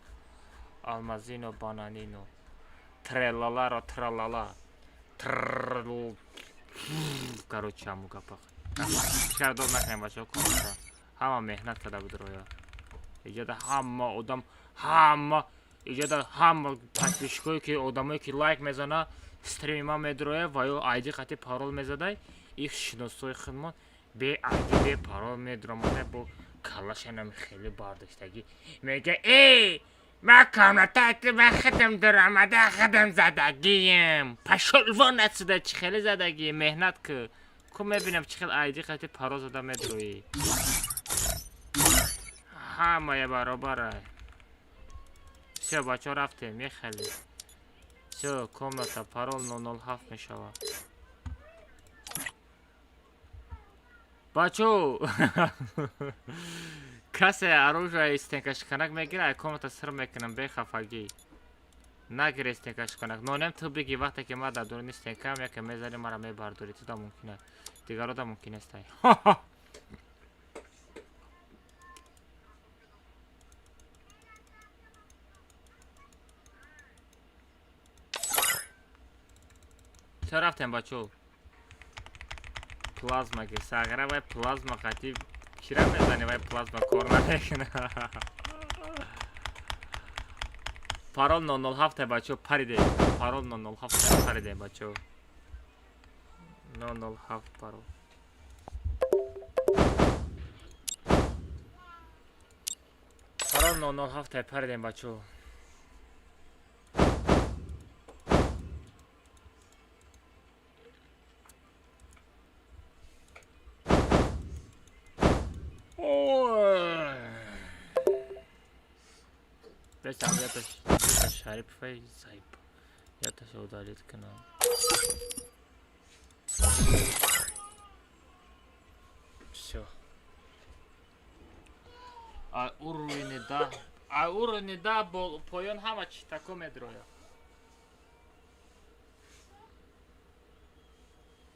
Алмазино, бананино. Трелаларо, тралала. Трррл. Короче, ҳаму гапа. Чикар дод накунем бачаҳо комната. Ҳама меҳнат карда будроя. Иҷода ҳама одам, ҳама иҷода ҳама подписчикое ки одамое ки лайк мезана, стрими ман медроя ва ё айди қати парол мезадай, их шиносои худмон бе айди бе парол медромада бо калашанам хеле бардоштагӣ мега эй ман комнатаи ман худам даромада худам задагием пошёл вон отсюда чӣ хеле задагӣ меҳнат ку ку мебинам чӣ хел айди қати парол зада медроӣ ҳамая баробара. Всё, бачаҳо рафтем, мехали. Всё, комната, парол 007 мешавад. Бачо, касе оружие стенкашиканак мегира, ай комната сир мекунам, бехафагӣ. Нагире стенкашиканак. Нонем ту биги вақте ки ман дар дуруни стенкаам, яке мезани мара мебардорӣ, ту да мумкин аст. Дигаро да мумкин нестай. Чо рафтем бачо? Плазма ки сағира вай плазма қати кира мезани вай плазма кор намекуна. Парол 007 бачо париде. Парол 007 париде бачо. 007 парол. Парол 007 паридем бачо. Шарипфай заеб. Якташа удалить кунам. Всё. А уровни да, а уровни да бол поён ҳама читако медроя.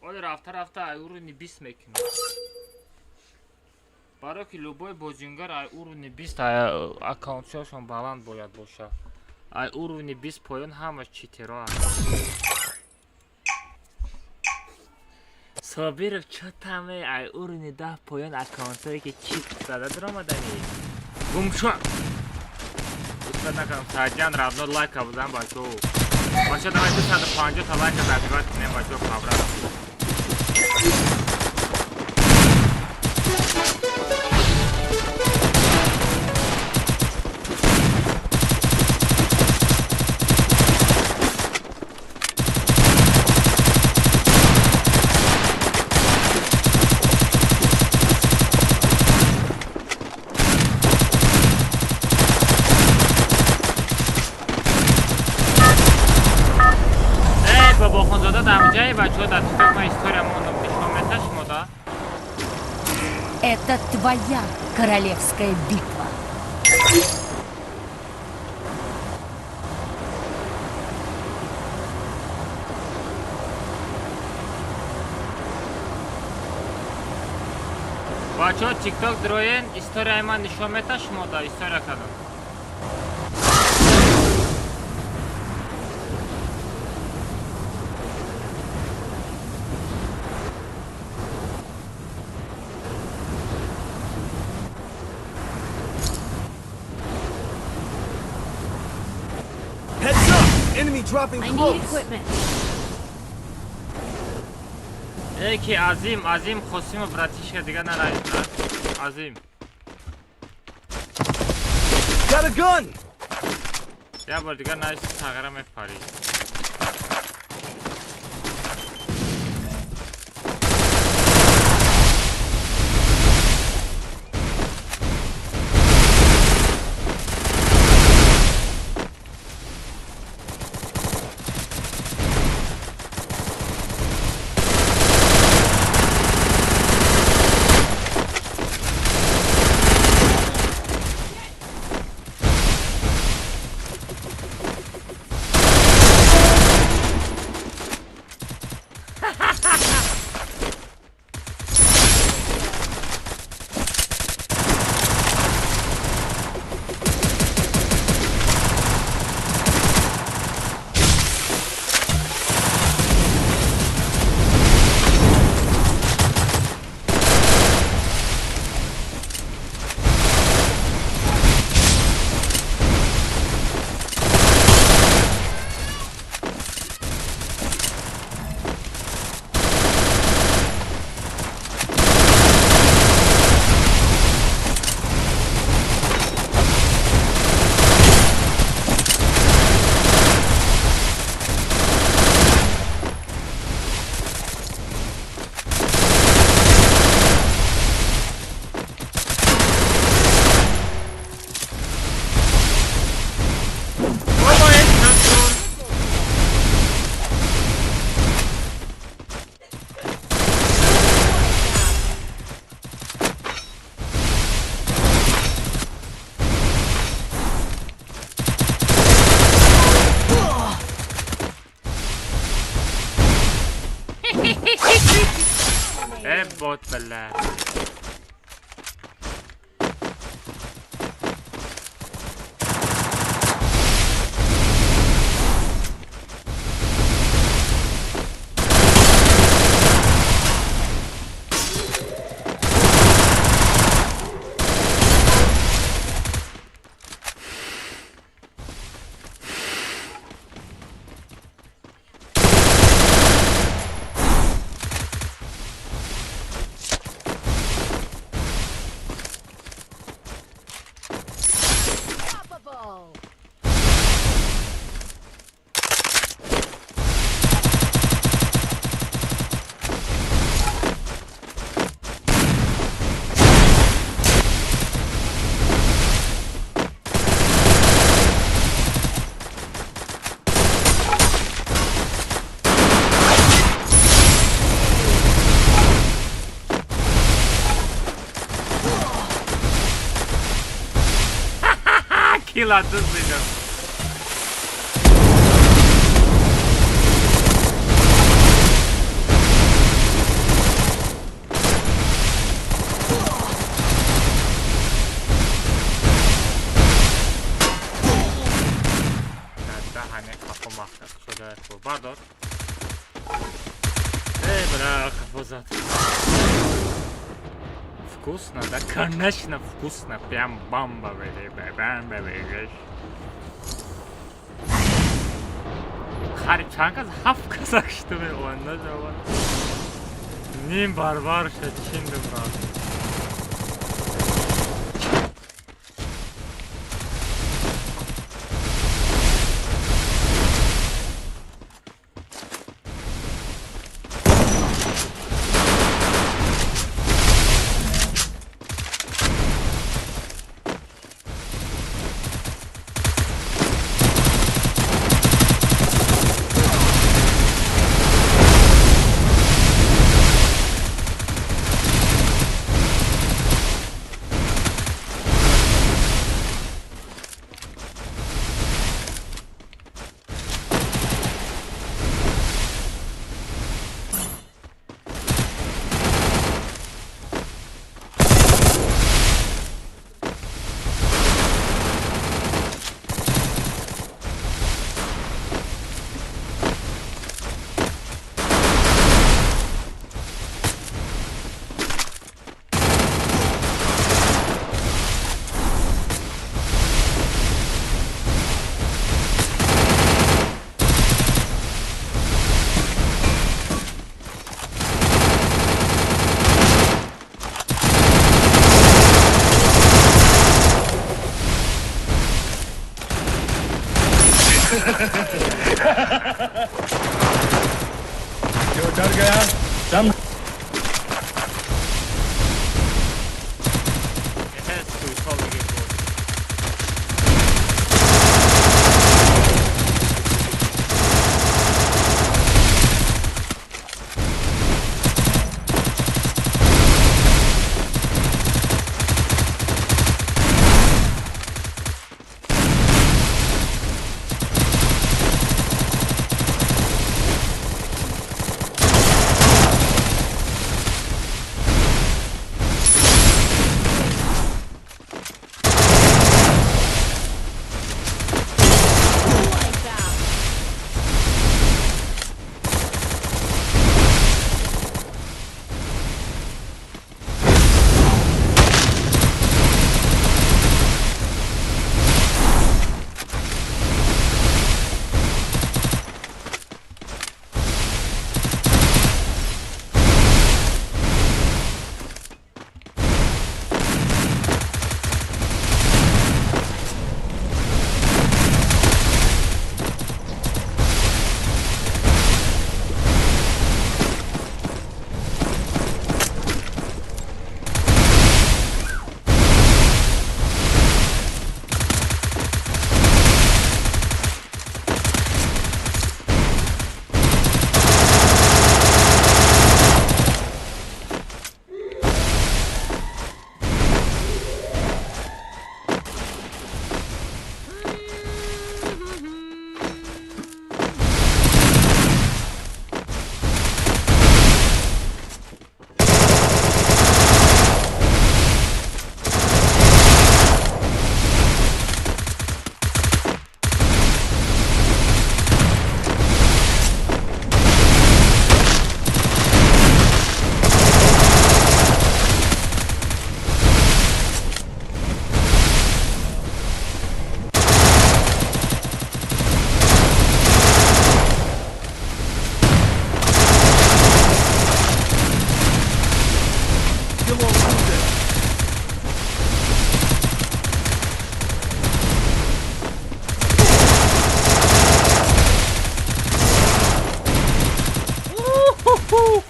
Оли рафта рафта ай уровни 20 мекунам. Барои ки любой бозингар ай уровни 20 аккаунтшошон баланд бояд боша. Ай уровни 20 поён ҳамаш читеро. Собиров чо таме ай уровни 10 поён аккаунтое ки чит зада даромадани. Гум шо. Устад накардам. Саҷан равно лайка бизан бачо. Бачо давай 250 та лайка забивать кунем бачо павра. Бобохонзода дар ҷае бачаҳо дар тикток ман история мондам нишон мета шумо да. Это твоя королевская битва. Бачаҳо тикток дроен историяи ман нишон мета шумо да история кардам. Heads up! Enemy dropping I need close! equipment. Эй ки Азим, Азим Қосимов братишка дига нараист. Азим. Got a gun! Я бор дига наист тағира мепарӣ. Бот бля. кила дуздидам. Бардор. Эй, бля, қафо. Вкусно, да? Конечно, вкусно. Прям бомба, бомба, бля. Хари чанд кас? Ҳафт каса кишту меонда жавоб. Ним барбар шуд, чиндум рафт. जो डर गया दम।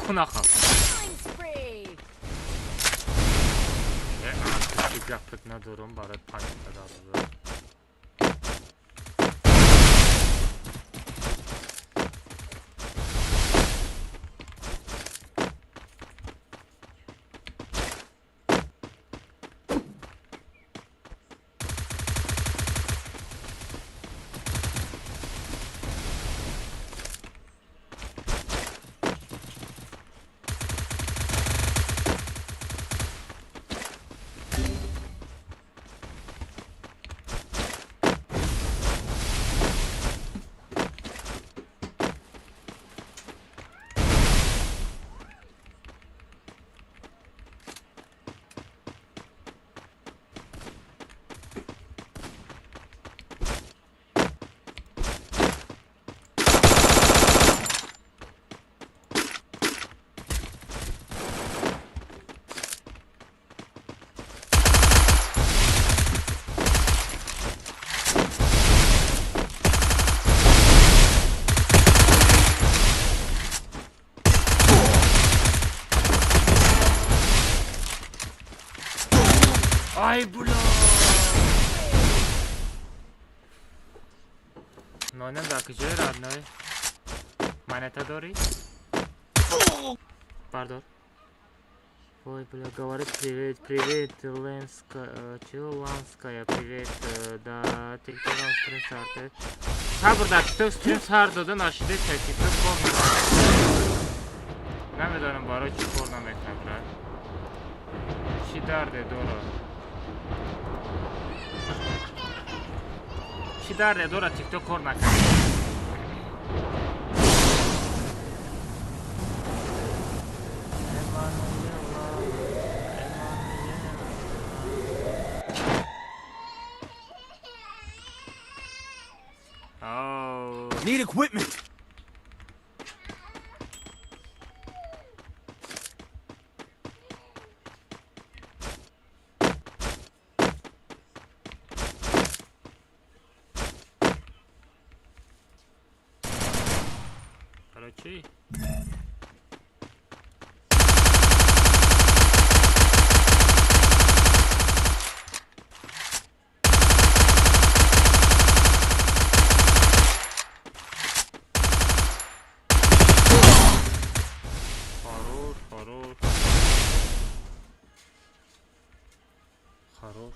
Kunaqa. Гапат надорам барои паника дароза. Нонем дар куҷои родной? Монета дорӣ? Бардор. Ой, бля, говорит привет, привет, Ленская, чего Ланская, привет, да, тиктокам стрим сарте. Сабр, да, тикток стрим сар дода нашиде, тикток кор намекунад. Намедонам барои чӣ кор намекунад, брат. Чӣ дарде дорад? Чӣ дарде дорад тикток кор накард? Oh. Need equipment. Короче. Хорош, хорош. Хорош.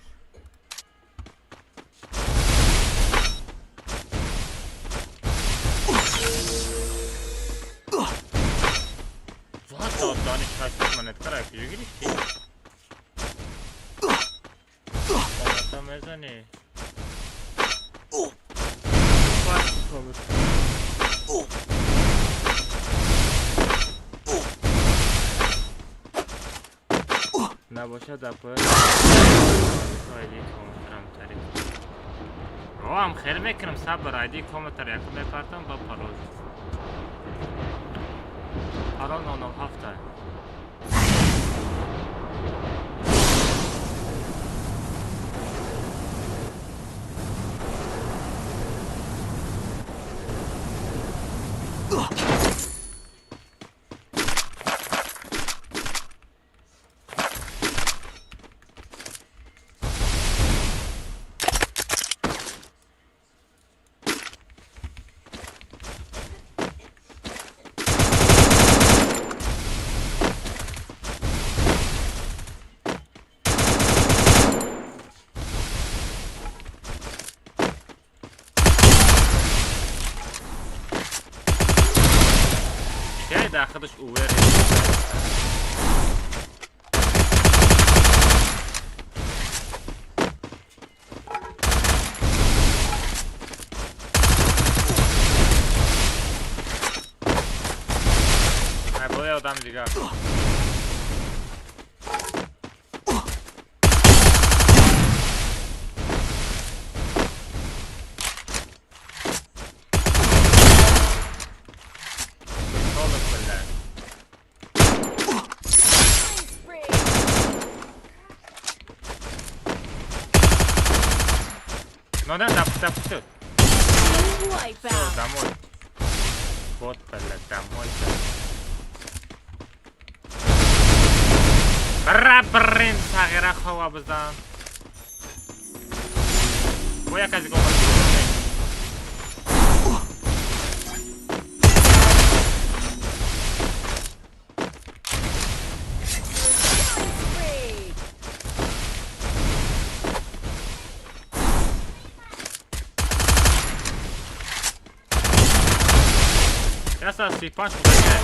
Дониш монетка ра куҷо гирифтӣ? Комната мезанӣ? Набошад дар поён айди комментарам тариф. Оам хел мекунам, сабр, айди комментар якум мепартам ба парол. Парол 007. Дар худаш увер. Ай, болои одами дигар. Ну да, да, да, все. Все, домой. Вот, блядь, домой. Бра, блин, сағира хова биздан. Бо як аз гомад. Яса 35 буда.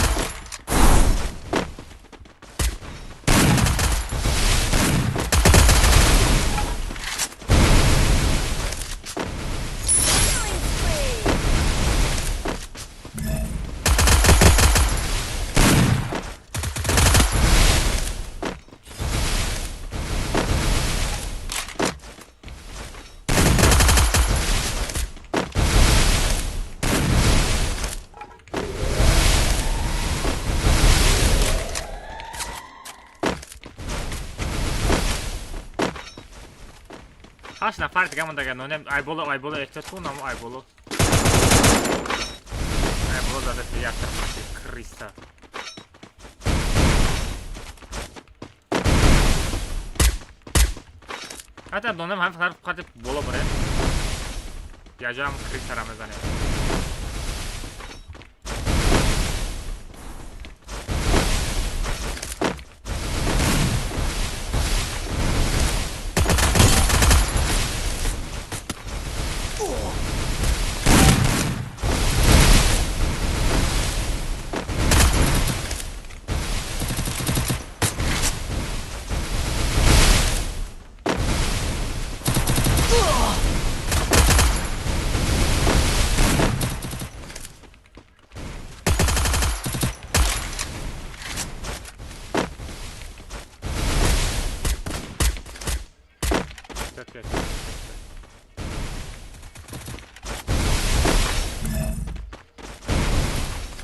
Ҳашт нафар дига мондага нонем. Айболо, айболо, эҳтиёт кун, амо айболо. Айболо задаст як тарафи криса. Ҳатто донем ҳам тараф қати боло барем. Яҷам крисара мезанем.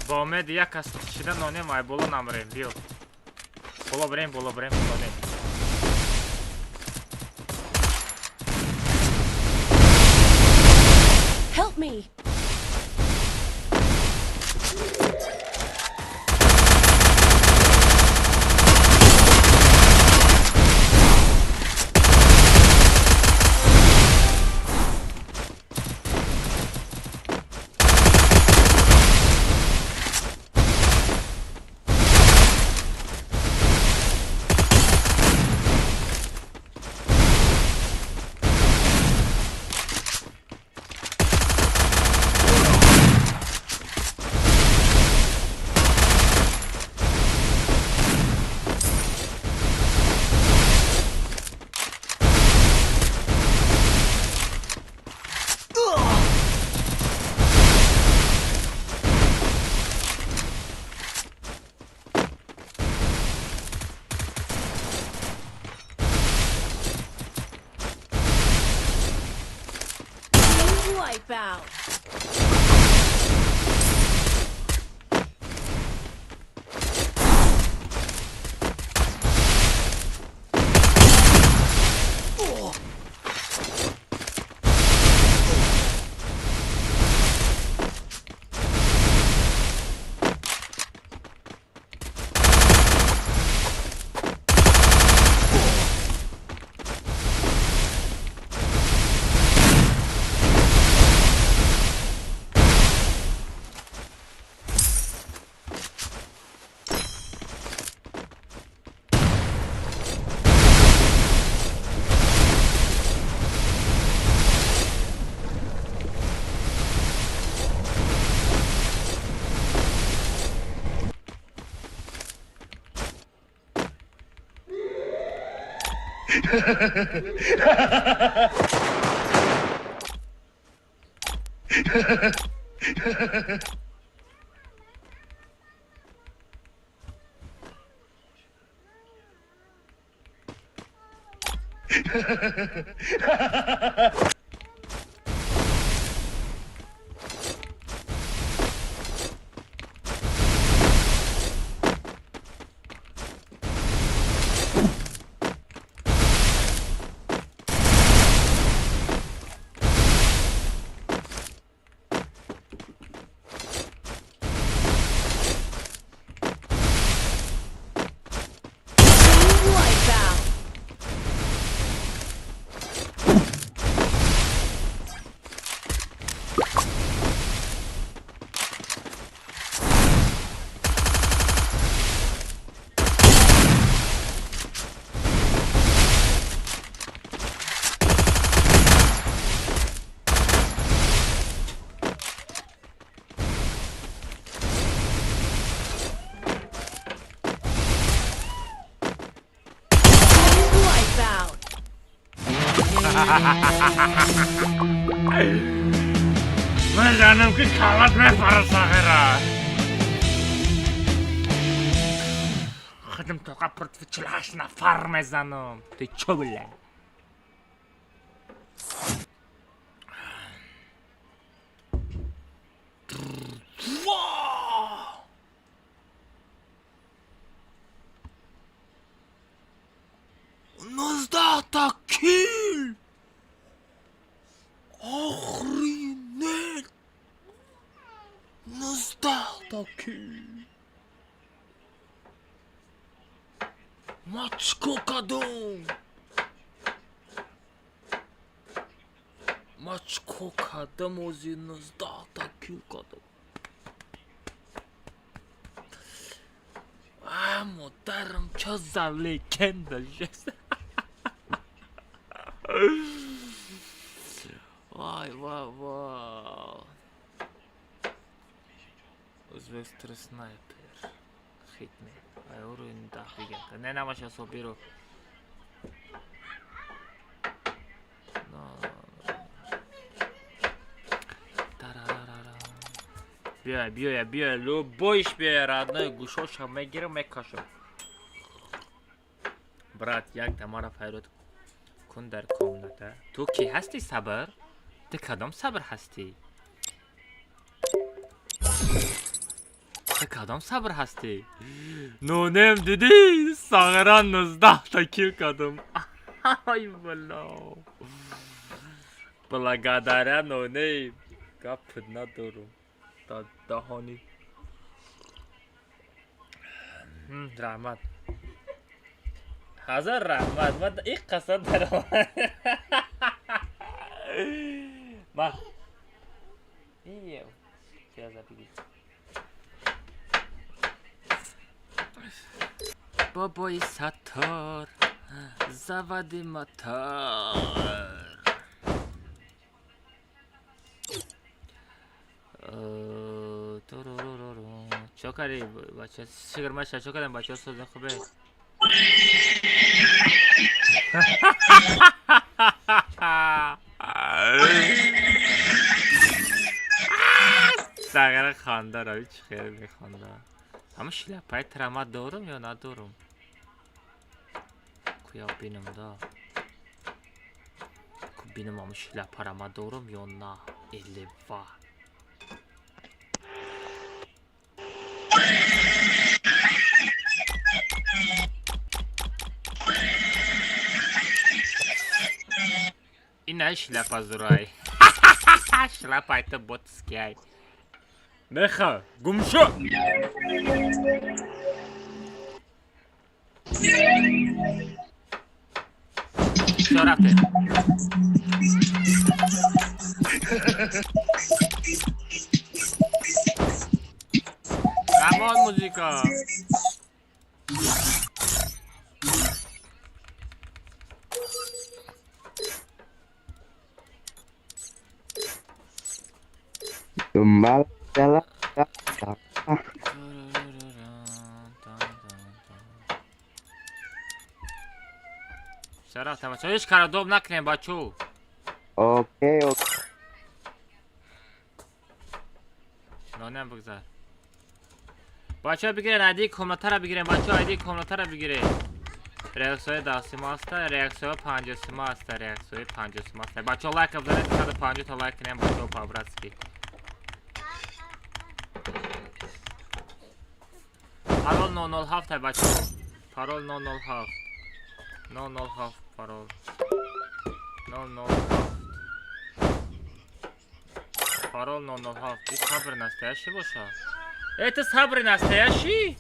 Ба умеди як кас шида нонем, ай боло намрем. Биё. Боло бирем, боло бирем, нонем. Help me! Wipeout! Wipeout! Wipeout! Мезанам, ки калат мефара, сағира. Худам тоқа против 48 нафар мезанам. Ты чё, бля? Ва! 19-та kill! Охренеть! 19-та kill! Ма чико кадом? Ма чико кардам ози 19-та кил кардам. А, модарам, чо за легенда жест. Вай, вай, вай. Узбек снайпер. Хитме. Ай, уровень да, бигем. Не намаша Собиров. Биёя, биёя, биёя, любойш биёя, родной, гӯшоша мегирам, мекашам. Брат, як тамара файрод кун дар комната. Ту кӣ ҳастӣ, Сабр? Ту кадом Сабр ҳастӣ? Ту кадом Сабр ҳастӣ? Нонем дидӣ? Сағира 19-та кил кардам. Ай, бало. Благодаря нонем. Гап надорам. Даҳони. Раҳмат. Ҳазор раҳмат. Ма ин қасад даром. Ма. Ие. Пиёза бигир. Бобои Саттор заводи мотор. Чо кардӣ бача? Шукр маша, чо кардам бача соза хубе? Сағира ханда рави чӣ хел мехонда. Ҳама шляпаи трама дорум ё надорум? Куя бинам да. Ку бинам ҳама шляпара ма дорум ё на? Элева. Ина шляпа зурай. Шляпа это ботский. Меха, гумшо. Чо рафте? Камон музика. Думбал дала да. Чаро рафтам? Бачо, ҳеҷ карадоб накунем, бачо. Окей, окей. Нонем бигзар. Бачо бигирен, айди комнатара бигирен, бачо айди комнатара бигирен. Реаксияи дастима аста, реаксияи панҷосима аста, реаксияи панҷосима аста. Бачо лайк бизанед, 150 та лайк кунем, бачо по-братски. Парол 007 бачо. Парол 007. 007 парол. 007. Парол 007. И Сабр настоящий боша? Это Сабр настоящий?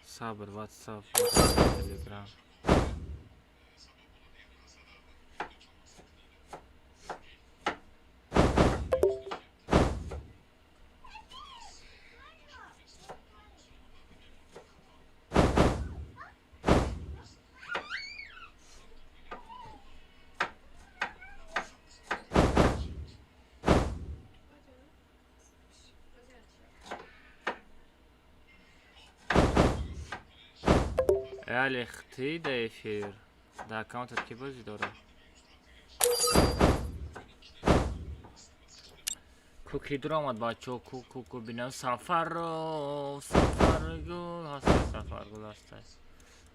Сабр, WhatsApp, Telegram. Алехти да эфир. Да аккаунтат ки бозӣ дорад? Куки дур омад бачо, ку ку ку бинам Сафарро, Сафаргул ҳаста, Сафаргул ҳаста.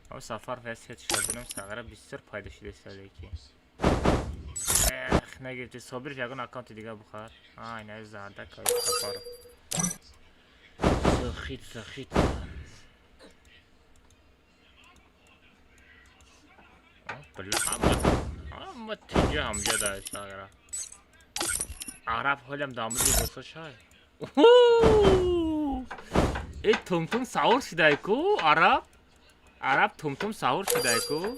Ам Сафар фес ҳет шуда бинам Сағара бисёр пайдо шуда леки. Эх, нагирифти Собир ягон аккаунти дига бухар. А, ина зарда кай Сафар. Сахит, сахит. Бля, ҳама тиҷа ҳамҷа да Сағара. Араб ҳолям дамуди босо шай. Э, тумтум савор шудай ку, араб? Араб тумтум савор шудай ку?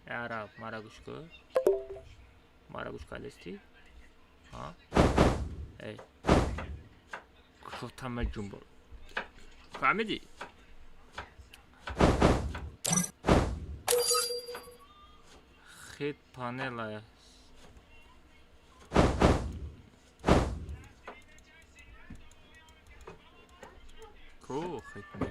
Э, араб, мара гӯш кун. Мара гӯш кардасти? Ҳа? Эй. Кушотама ҷумбол. Фаҳмидӣ? Хит панела. Ку хитме?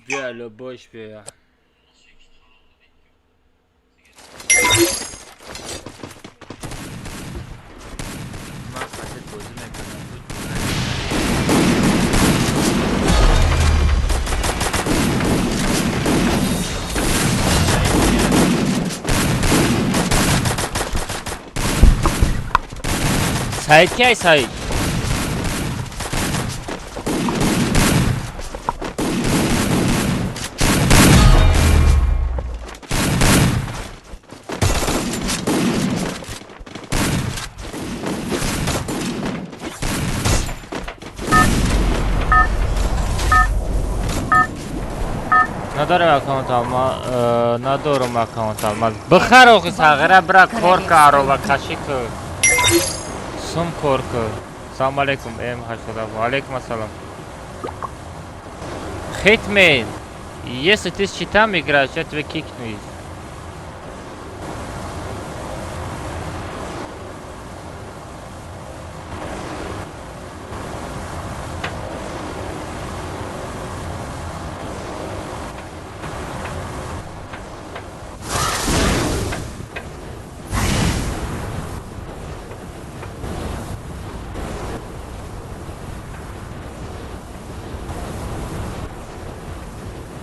Биё, любовь, биё. Ман хатит бозӣ мекардам. Саид ки ай, Саид? Надорам аккаунт алма, надорам аккаунт алмаз. Бихар охи сағира, бира кор ка, арова кашӣ ку. Сум кор ку. Салом алейкум, М87. Ва алейкум ассалом. Хитмен, если ты с читом играешь, я тебя кикну.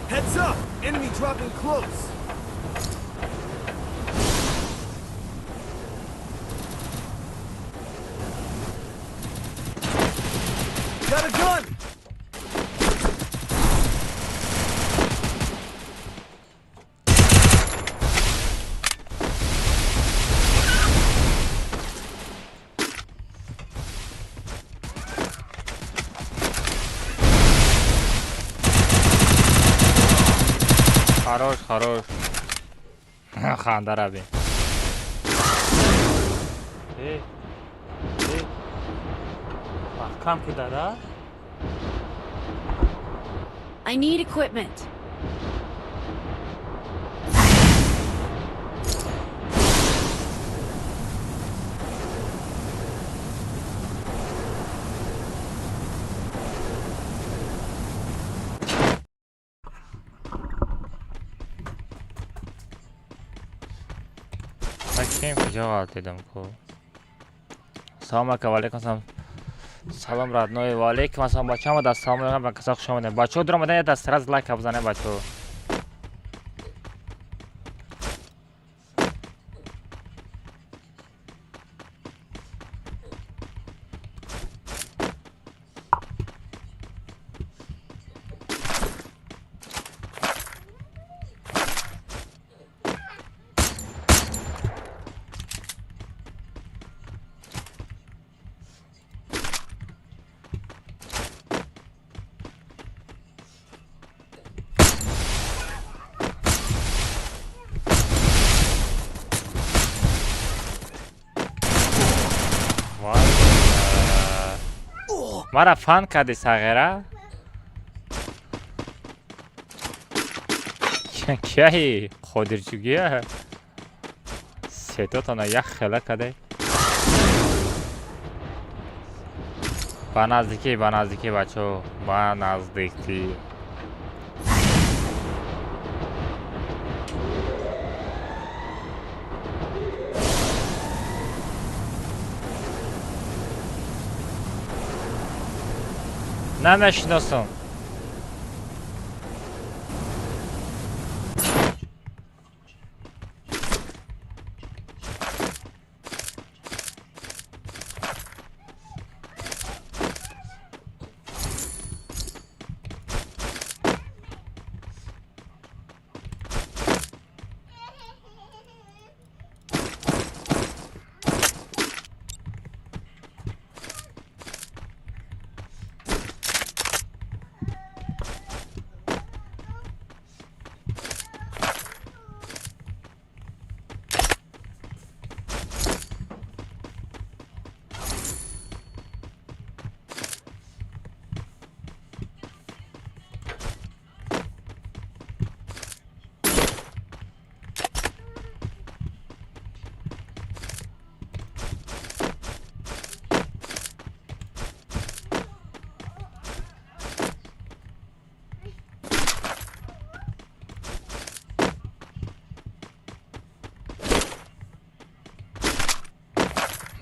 Heads up! Enemy dropping close! Got a gun! Хорош, хорош. Ханда раби. Э, э. Маҳкам кудара? I need equipment. Кем куҷо ғалтидам ку? Салом ака, ва алейкум ассалом. Салом, родной, ва алейкум ассалом. Бачаҳо, даст салом алейкум, ба каса хуш омадед. Бачаҳо, дур омадан, як даст раз лайка бизанед, бачаҳо. Вай, мара фан кардӣ, сағира? Кияи қодирҷугия? Сетотона як хела каде. Ба наздикӣ, ба наздикӣ, бачаҳо, ба наздикӣ. Намешиносам.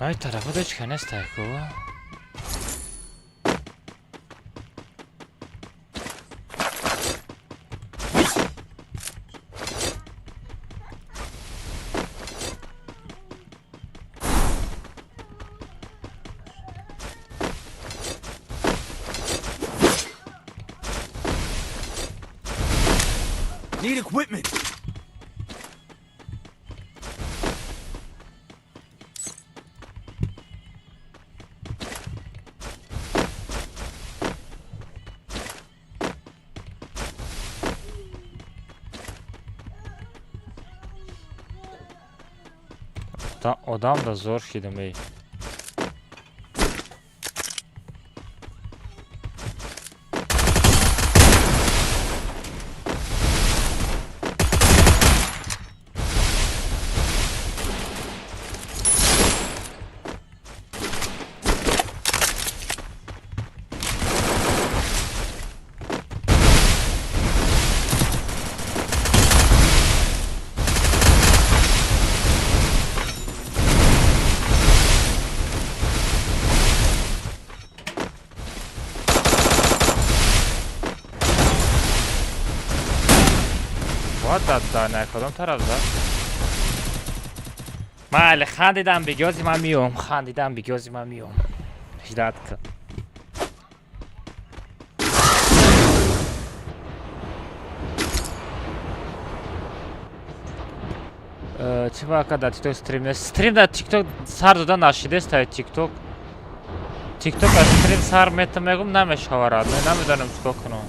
Май тарафа дочка нестай ку. Need equipment. Одам да зор шидам эй. Да, кадом тараф да? Майли, хандидам бигёзи ман миём, хандидам бигёзи ман миём. Ждать ка. Чӣ вака дар TikTok стрим нест? Стрим дар TikTok сар дода нашидест тай TikTok. TikTok аз стрим сар метам мегум намешаварад. Намедонам чӣ кор кунам.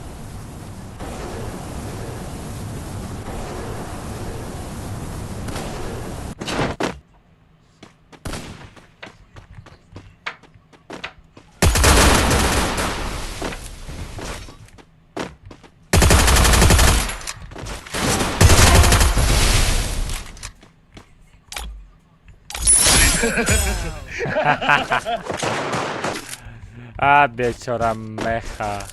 А, бечора меха.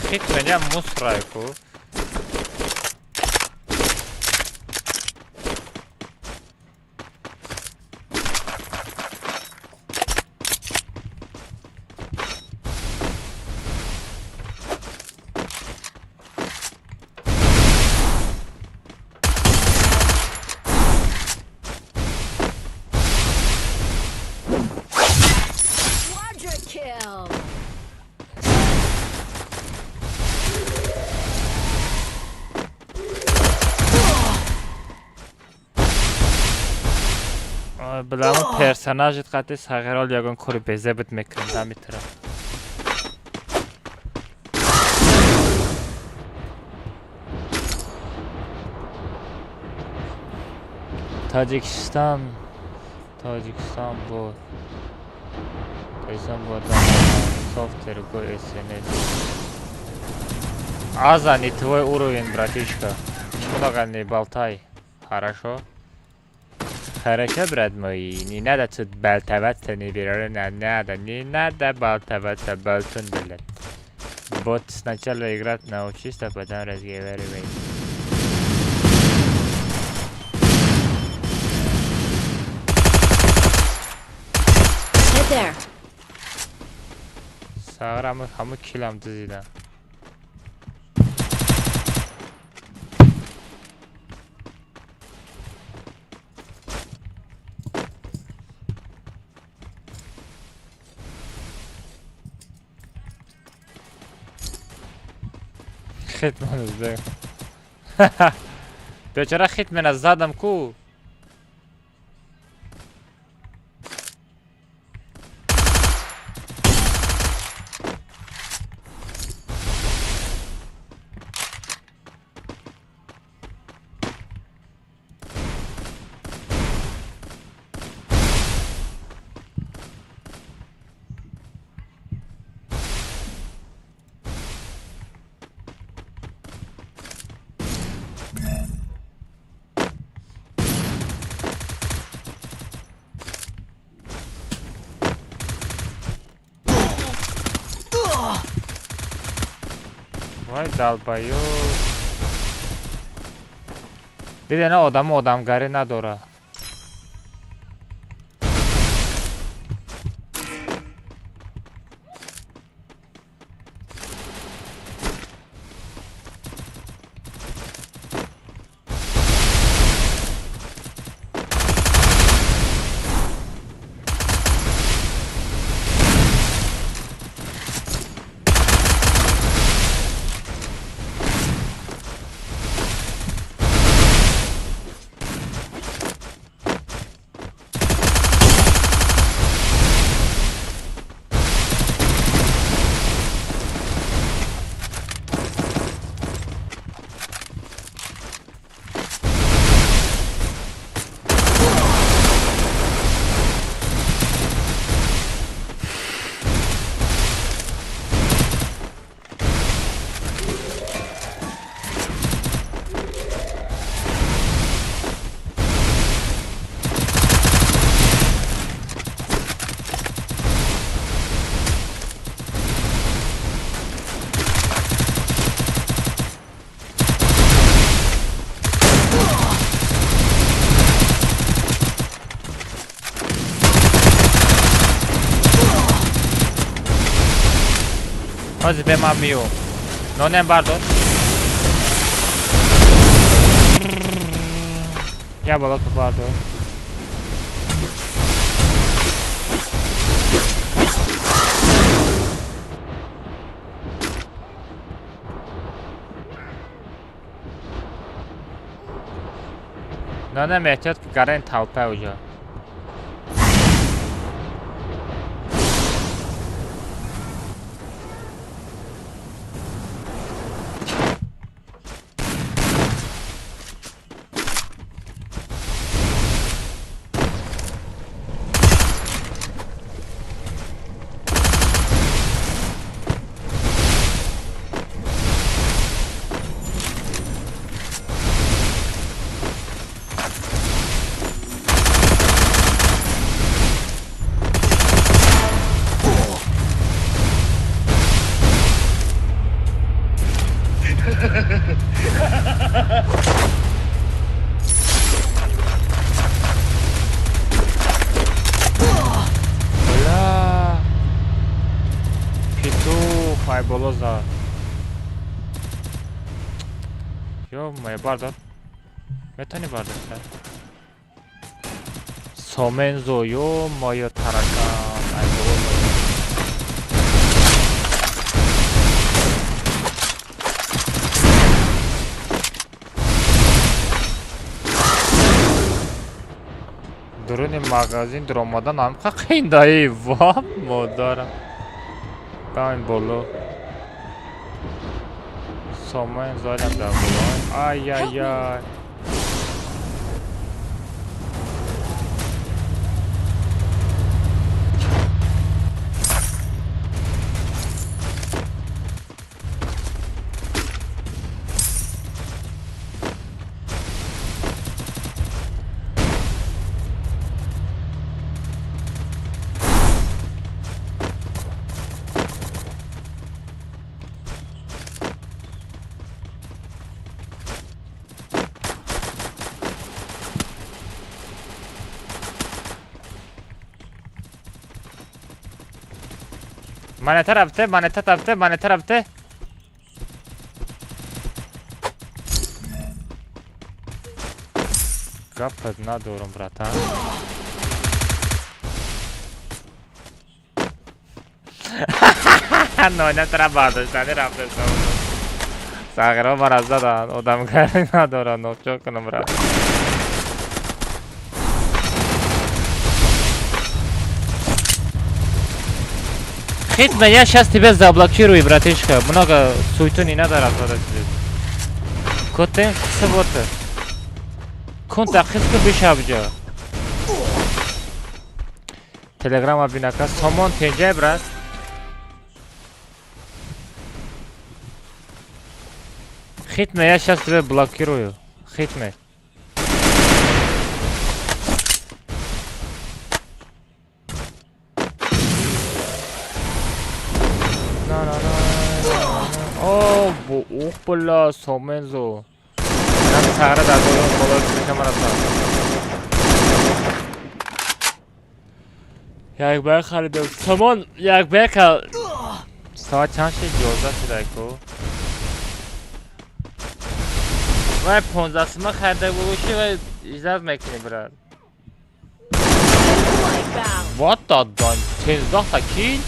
Хит меня мусрайку. Бламо персонажит қати сағирол ягон кори безебит мекунем дамитра. Тоҷикистон, Тоҷикистон буд. Тоҷикистон буд. Софтер го СНС. Аза не твой уровень, братишка. Много не болтай. Хорошо? Хорошо, брат мой, не надо тут болтоваться, не не надо, не надо болтоваться, болтун, блядь. Бот сначала играть научись, а потом разговаривай. Head there. Сағыр хамы килам дизида. Хит мене бечора хит мене задам ку. Вай долбоёб. Диде на одамо одамгарӣ надора. Ҳозир бе ман миём. Нонем бардор. Я боло ту бардор. Нонем эҳтиёт ки гарен талпа уҷа. Бля. Петух, ай боло зад. Ё-моё, бардор. Метавонӣ бардошта? Сомензо, ё-моё, таракан, ай боло зад. Дуруни магазин дуромадан ҳамқа қиндаи ва модарам. Баин боло. Сомон зоидам дар боло. Ай ай ай. Монета рафте, монета рафте, монета рафте. Гапат надорам, братан. Ноина бардоштани рафте. Сағиро мара задан, одамгарӣ надорам, ночо кунам, брат. Хитно, я сейчас тебя заблокирую, братишка. Много суету не надо разводить. Котен кусабота. Кунта хиску бишабҷа. Телеграма бинака. Сомон тенҷай, брат. Хитно, я сейчас тебя блокирую. Хитно. О, ух, бля, Сомензо. Нам сара дар болои крыша рафтам. Як бай харидем. Сомон, як бай ка. Соат чанд шид? 11 шуда ку. Вай 15 сима харида боши, вай иҷозат мекунӣ, брат. Wipeout. What the done? 13 та kill?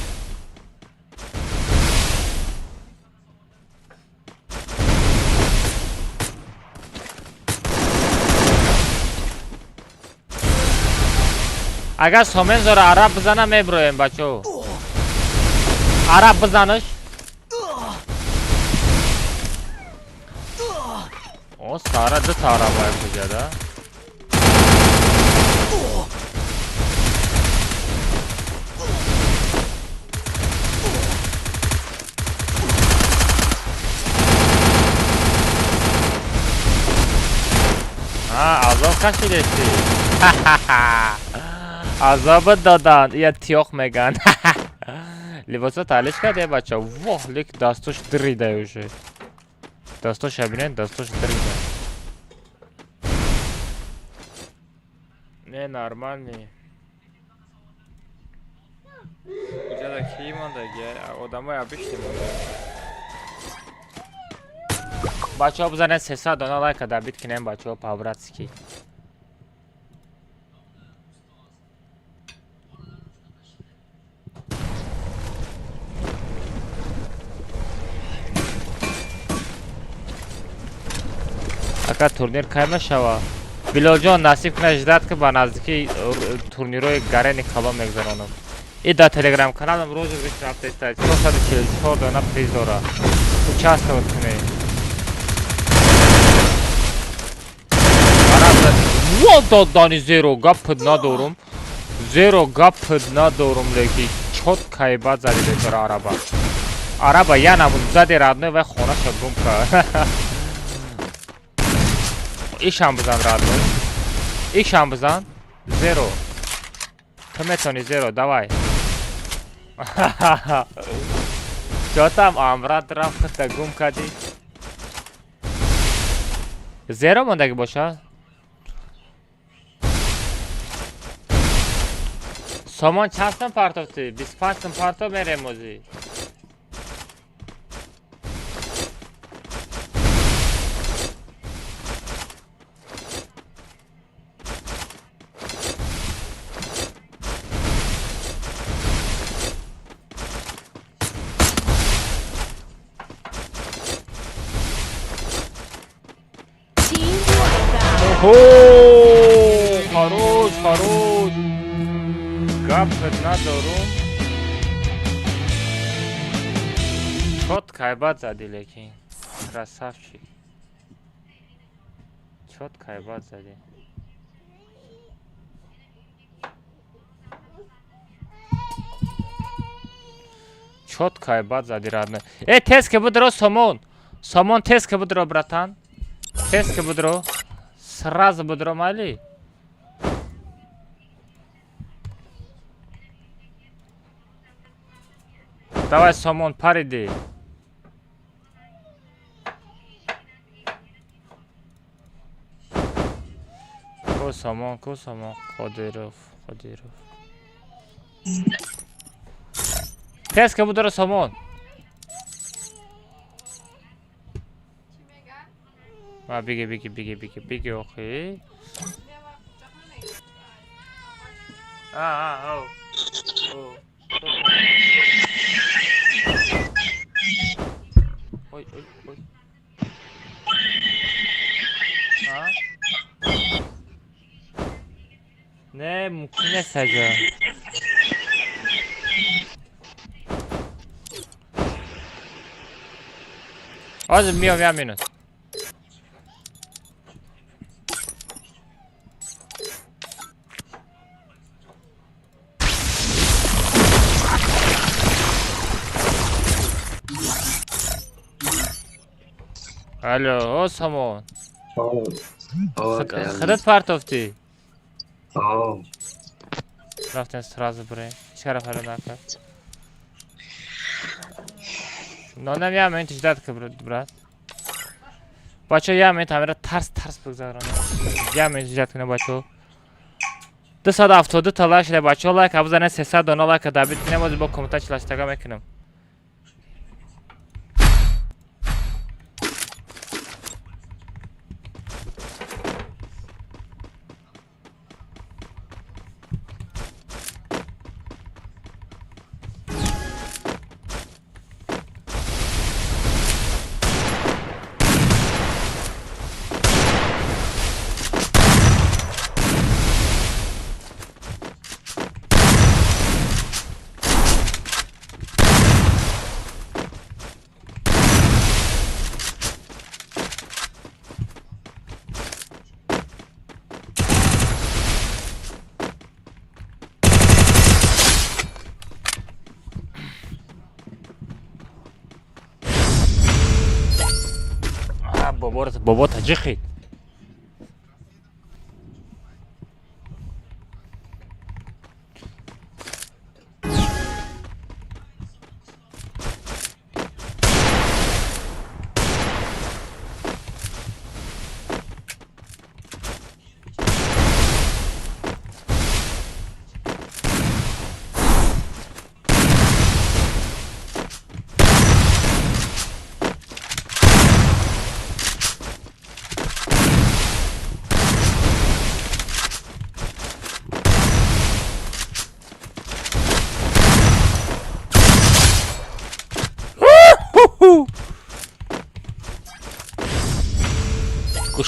Агар Сомензоро араб бизана, меброем, бачо. Араб бизанаш. О, сара ду та араб ай куҷада? А, азоб кашидести. Азобат доданд. Я тиёқ меган. Либосо талиш кард, бача. Воҳ, лек дастош дрида уже. Дастоша бинед, дастош дрида. Не, нормальный. Куҷада ки мондаги? Одамои обычный монда. Бачаҳо, бизанед 300 дона лайка добить кинем, бачаҳо, по-братски. Ака, турнир кай мешава? Билолҷон, насиб кунад, ждать ки ба наздикӣ турнирҳои гарени калон мегузаронам. И дар телеграм каналам розыгрыш рафтеста, 444 дона приз дора. Участвовать кунед. Во додани зеро гап надорум. Зеро гап надорум, леки чот кайбат зади бечора араба. Араба я намуд зади, родной, вай хонаша гум кард. Ишам бизан, родной. Ишам бизан. Зеро. Ту метони, зеро, давай. Чотам амрат рафт, худта гум кардӣ. Зеро мондагӣ боша? Сомон, чанд сум партофтӣ? 25 сум партоф, мерем озӣ. Team wipeout. Охо! Хорош, хорош. Гап надорум. Чот кайбат зади, лекин. Красавчик. Чот кайбат зади. Чот кайбат зади, родной. Э, тез ки будро, Сомон. Сомон, тез ки будро, братан. Тез ки будро. Сразу будро, майли. Давай, Сомон, париди. Ку Сомон, ку Сомон, Қодиров, Қодиров. Тез ки будро, Сомон. Ма биги, биги, биги, биги, биги, охи. А, а, оу. Оу. Ой, ой, ой. А? Не, мумкин нест аҷа. Ҳозир миём, як минут. Алло, о, Сомон. Худат партофтӣ? Рафтем, сразу бирем. Ҳеч кара фаро накард. Нонам я минут ждать, брат. Бачо, я минут ҳамера тарс тарс бигзаронам. Я минут ждать кунам, бачо. 272 та лайк шуда, бачо, лайк бизанед, 300 дона лайка добить кунем, боз бо комната чилаштага мекунам. Бобо таҷихид.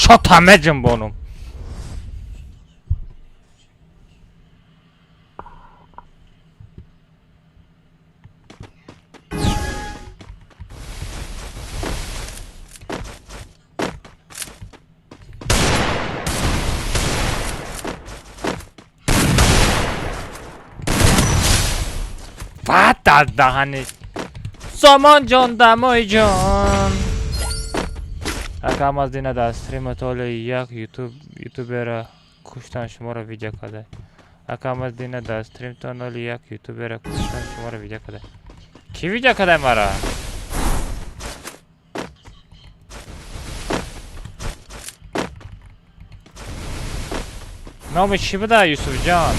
Шота меҷунбонум. Ва даҳани Сомон ҷон, дамои ҷон. Акам аз дина дар стрим толи як ютубера куштан, шуморо видео карда. Акам аз дина дар стрим толи як ютубера куштан, шуморо видео карда. Ки видео карда мара? Номи чӣ буда, Юсуфҷон?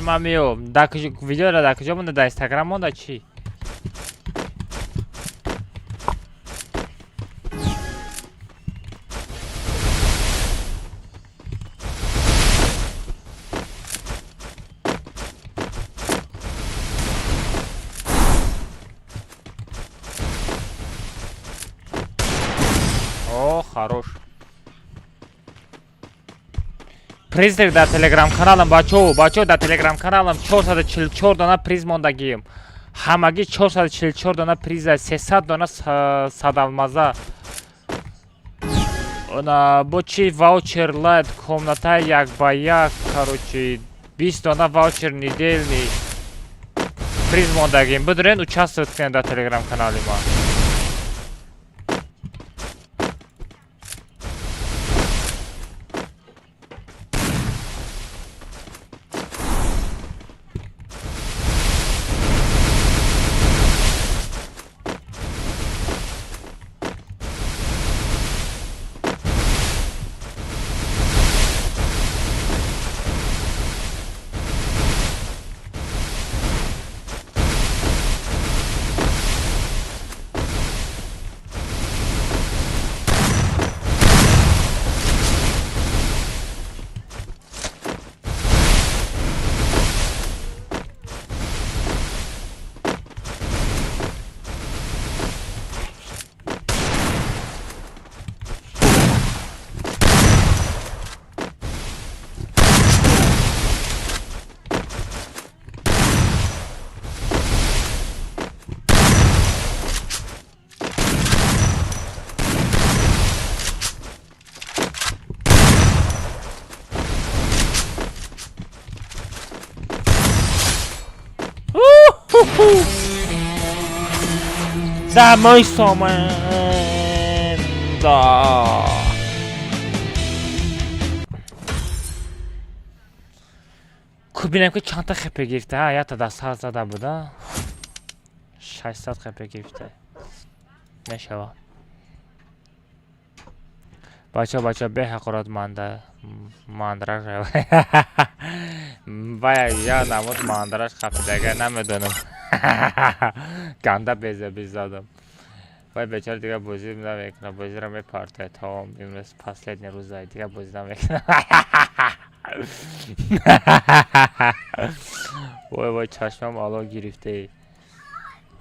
Мамио, да видеора да куҷо монда? Да Инстаграм монда чӣ? О, хорош. Приз дар телеграм-каналам, бачо, бачо, дар телеграм-каналам 444 дона приз мондагием. Ҳамагӣ 444 дона приза, 300 дона садалмаза. Она бо чи ваучер лайт, комната як ба як, короче, 20 дона ваучер недельный приз мондагием. Бидурен, участвовать кунед дар телеграм-канали ма. Дамой Сомензо. Ку бинем, ки чандта хп гирифта. Якта даста зада буда, 600 хп гирифта мешава. Бача, бача, беҳақорат манда мандраж вая я намуд, мандраж хафидага намедонам, ганда безаби задам. Вай бечора дига бозӣ намекунад, бозиро мепартояд. Тамом, имрӯз последний рӯза, дига бозӣ намекунад. Вой, вой, чашмам ало гирифтаи.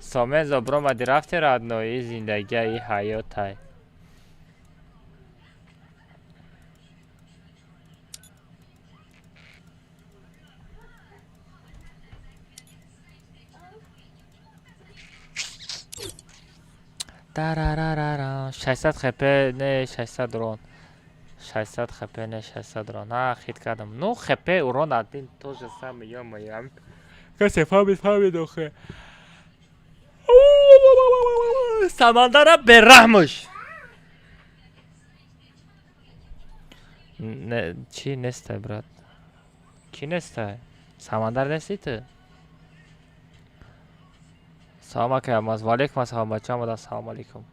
Сомензо, бромади, рафти, родной. И зиндагия, и ҳаётай. Тарарарара, 600 хп не, 600 урон, 600 хп не, 600 урон. А хит кардам. Ну, хп, урон один то же самое, ё-моё. Касе фаҳмид, фаҳмид. Охе, Самандара бераҳмуш. Чӣ нестай, брат? Кӣ нестай? Самандар нести ту? Салом, акай Алмаз. Ваалейкум ассалом, бача омадан. Салом алейкум.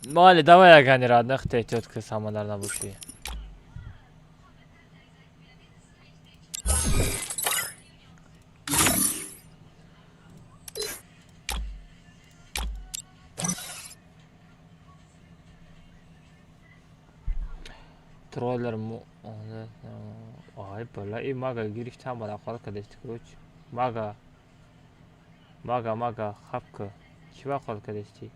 Майли, давай, ягани родных, те тётка, Самандар набошӣ. Троллер му. Ай, бала, и мага гирифтам, бала қор кадести, короче. Мага. Мага, мага, хапка. Чӣ ба қор кадести?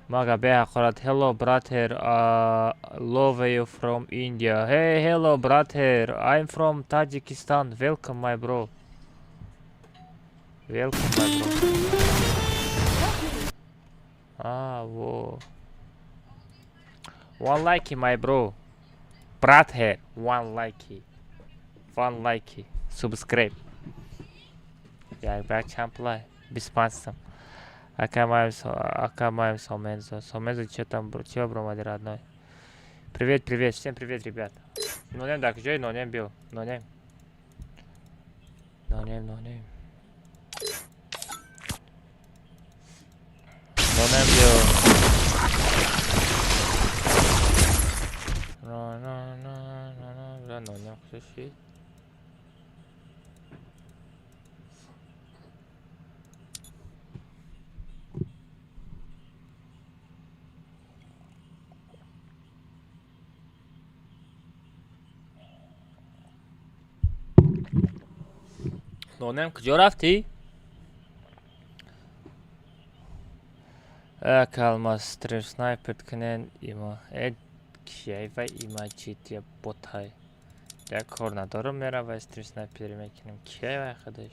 Мага беҳақорат. Hello, brother. Love you from India. Hey, hello, brother. I'm from Tajikistan. Welcome, my bro. Welcome, my bro. Ah, во. One like, my bro. Brother, one like. One like. Subscribe. Як бак чанд плай? 25 сом. Ака маем Сомензо. Сомензо, чё там, чё бромади, родной? Привет, привет, всем привет, ребят. Нонем дар куҷои нонем биё. Нонем. Нонем, нонем. Нонем биё. На на на на на, бля, нонем куҷо? Нонем, куҷо рафтӣ? Калма стрим снайпер кунен има. Э, кияй вай има чит я ботай. Як кор надорам, меравай, стрим снайпер мекунем. Кияй вай худаш?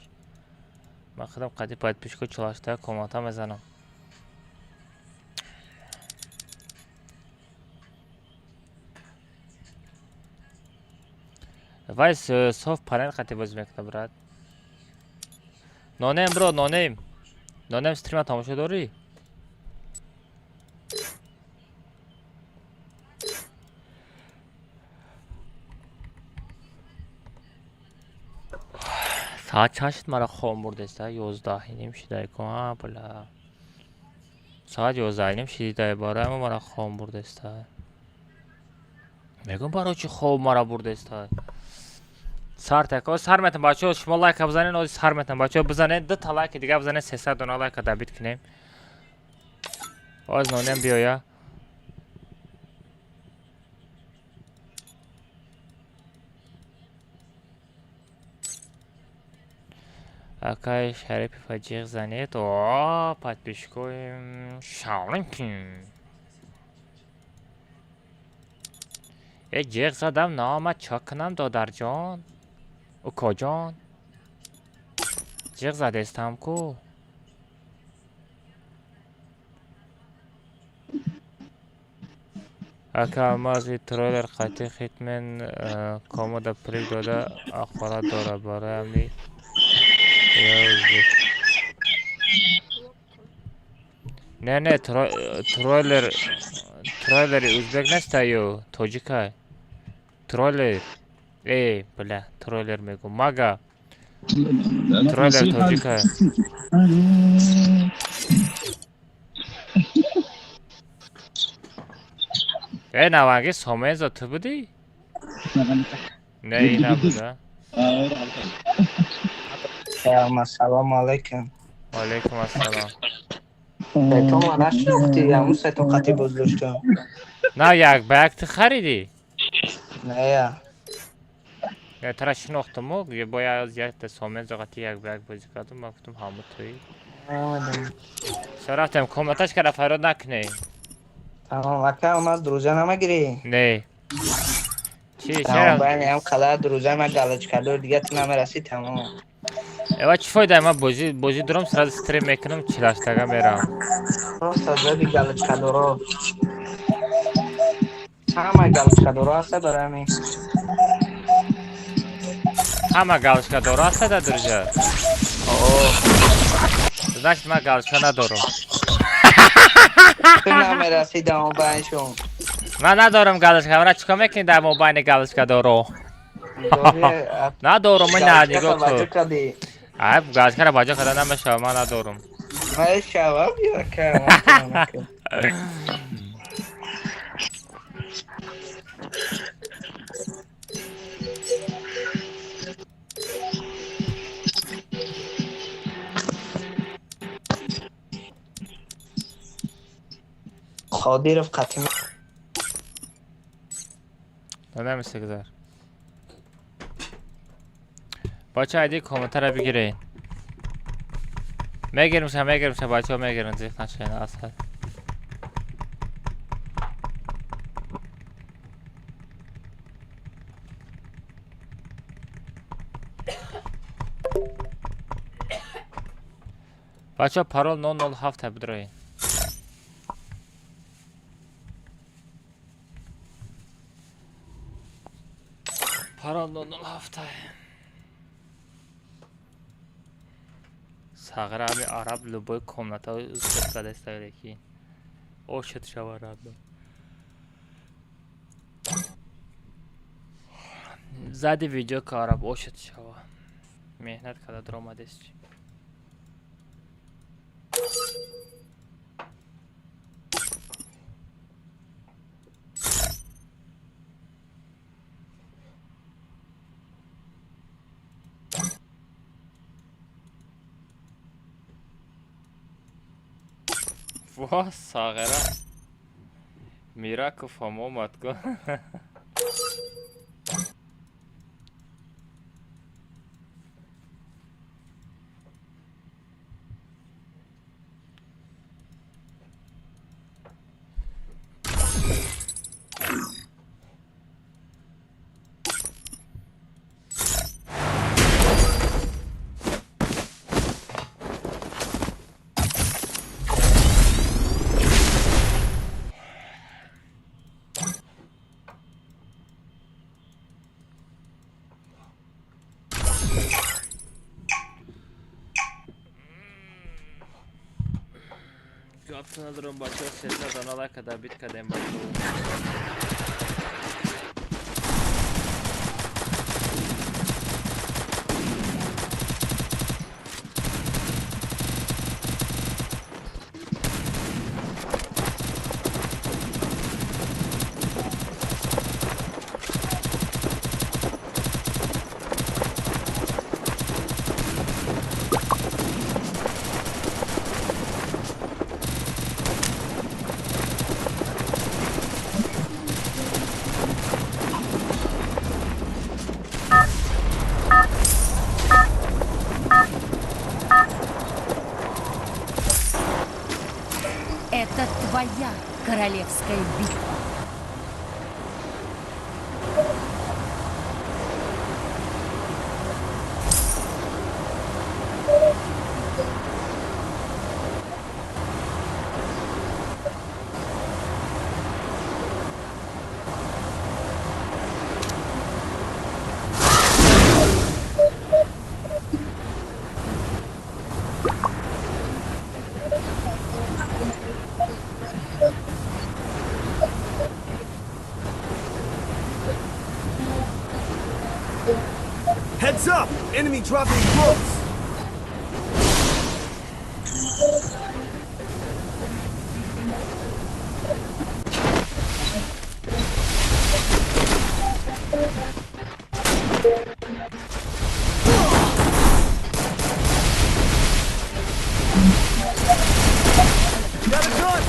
Ман худам қади подписчико 48 комната мезанам. Вай соф панел қати бозӣ мекунад, брат. Нонем, бро, нонем. Нонем, стрима тамошо дорӣ? Соат чанд шуд мара хоб бурдеста? 11:30 шидай ку, а, бла. Соат 11:30 шидай, барои мара хоб бурдеста. Мегӯм, барои чӣ хоб мара бурдеста? Сар тако сар метам, бачаҳо, шумо лайка бизанед, ози сар метам, бачаҳо, бизанед, ду та лайки дига бизанед, 300 дона лайка добить кунем. Оз нонем биёя. Акай Шарипи ҷиғ занед. О, подписчикои Шарипи. Э, ҷиғ задам, наомад, чо кунам, додарҷон? Укоҷон. Ҷиғ задестам ку. Ака алмази трейлер қати хитмен комода приг дода ахволат дорад барои ҳами ё узбек. Не, не, трейлер трейлери узбек неста ё тоҷика. Трейлер. Э, бля, трейлер мегӯм. Мага. Трейлер тоҷика. Э, наванги Сомензо ту будӣ? Не, ин набуда. Ассалому алайкум. Ва алайкум ассалом. Сайтон ма нашинохтӣ, ҳамун сайтон қатӣ боз доштам. На, як ба як ту харидӣ? Не я. Я тара шинохтаму, бо якта Сомензо қатӣ як ба як бозӣ кардам, ман гуфтам ҳамун туӣ. Всё, рафтем, комнаташ кара фарёд накунӣ. Тамом, ака, аз друзья намагирӣ? Не. Чи, Тамом, чера? байни ҳам қадар друзья ма галочкадор дига ту намерасӣ, тамом. Эва чӣ фоида, ман бозӣ дорам, сразу стрим мекунам, чилаштага мерам. Просто заби галочкадоро. Ҳама галочкадоро ҳаста барои ҳамин. Ҳама галочкадоро ҳаста дар друзья? О. Значит, ман галочка надорам. Ту намерасӣ дар мобайншон. Ман надорам галочка, мана чикор мекунӣ дар мобайни галочкадоро? Надорам, ман на нигоҳ кун. Кардӣ. Ай, галочкаро баҷо карда намешавад, ман надорам. Мешава, биё ака. Қодиров қатӣ. Намесегзар. Бача, айди комментара бигиред. Мегирим ша, мегирим ша, бачаҳо мегиранд, зиқ нашавед асал. Бачаҳо, парол 007 бидроед. Парол 007. Сағира ҳами араб любой комната узбек кадаста лекин. Ошид шава раб. Зади видео ка араб ошид шава. Меҳнат када даромадест. Во, Сағира. Мираков ҳам омад ку. Гапта надорам, бачаҳо, 13 дона лайка дар бит кардем, бачаҳо. Heads up! Enemy dropping close! Got a gun!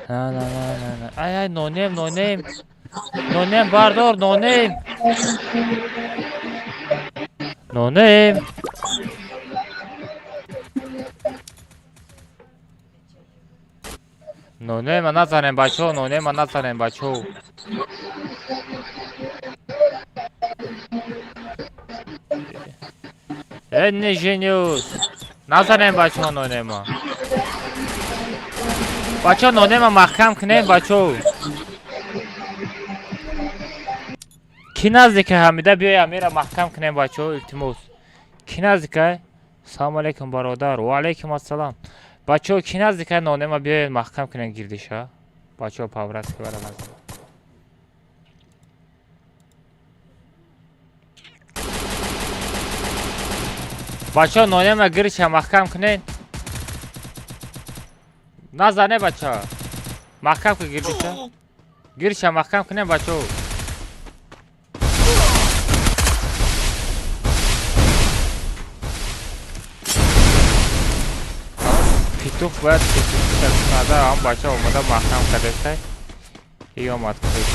На, на, на, на, на. Ай, ай, нонем, нонем. Нонем, бардор, нонем. Нонем. Нонема назанем, бачо, нонема назанем, бачо. Э, не genius. Назанем, бачо, нонема. Бачо, нонема маҳкам кунем, бачо. Ки наздика Ҳамида биёй Амира маҳкам кунем, бачо, илтимос. Ки наздика? Салому алейкум, бародар. Ва алейкум ассалам. Бачо, ки наздика нонема биёед маҳкам кунем гирдиша. Бачо, по-братски бара назанем. Бачо, нонема гирдиша маҳкам кунен. Назане, бача. Маҳкам кун гирдиша. Гирдиша маҳкам кунем, бачо. Петух бояд петухиша кунада, ҳам бача омада маҳкам кардестай. И омад кунед.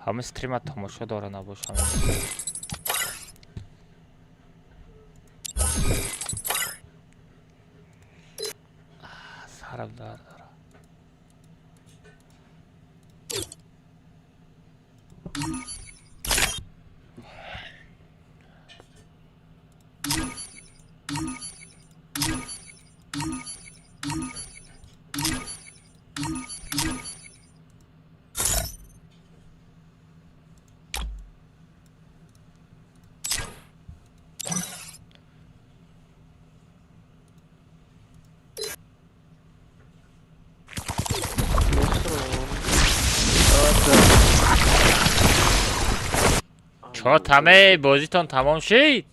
Ҳама стрима тамошо дора набошам. Сарам дард дорад. Чо таме бозитон тамом шид?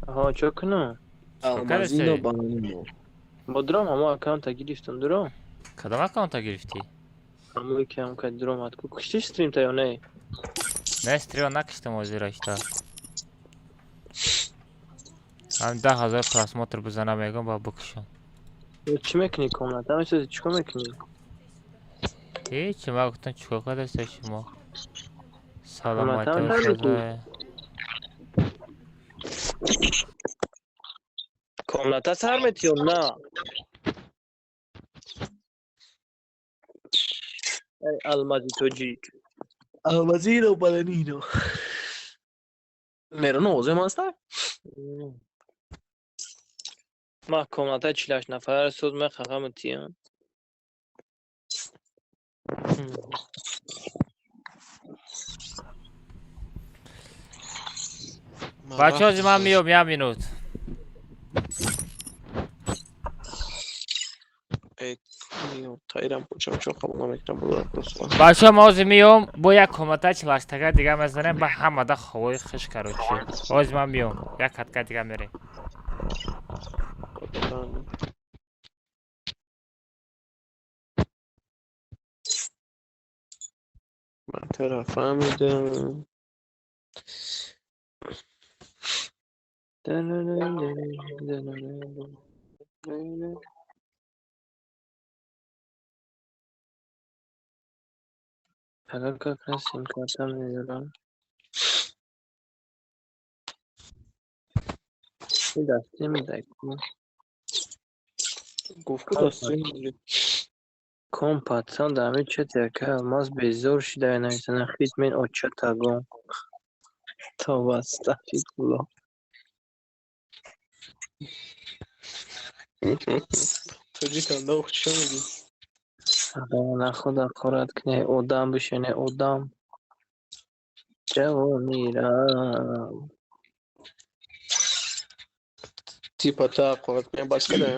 Аҳа, чо кунам? Алмазино бананино. Бо дуром ҳамо аккаунта гирифтам, дуром. Кадом аккаунта гирифтӣ? Ҳамое ки ҳам кад дуром ад ку. Куштӣ стримта ё не? Не, стрима накиштам ҳозира ишта. Ҳам 10 000 просмотр бизанам мегӯям ба бикушам. Чӣ мекунӣ комната? Ҳамин чӣ кор мекунӣ? Ҳеҷ, ман гуфтам чӣ кор кардастед шумо? Саломатӣ Комнатам шуда. Комната сар метӣ ё на? Эй алмази тоҷик. Алмазино бананино. Мерон овозем ҳаста? Ман комнатаи 48 нафара соз мехахам тиям. Бачо, ҳозир ман меём як минут. Бачо, ман ҳозир меём, бо як комната 48-тага дига мезанем, ба ҳамада ховои хиш короче. Ҳозир ман меём, як катка дига мерем. Ман туро фаҳмидам. Агар как раз сим-карта мезанам. Дасте медай ку. Гуфт ку дасте. Ком пацан дар ҳамин чати яка алмаз безор шуда нависана хитмен оча тагон. Тавба, астағфируллоҳ. Тоҷикам дох чӣ мегӣ? На худо қорат кунӣ, одам бишине, одам. Ҷавонирам. Типа та қорат кунӣ бас када?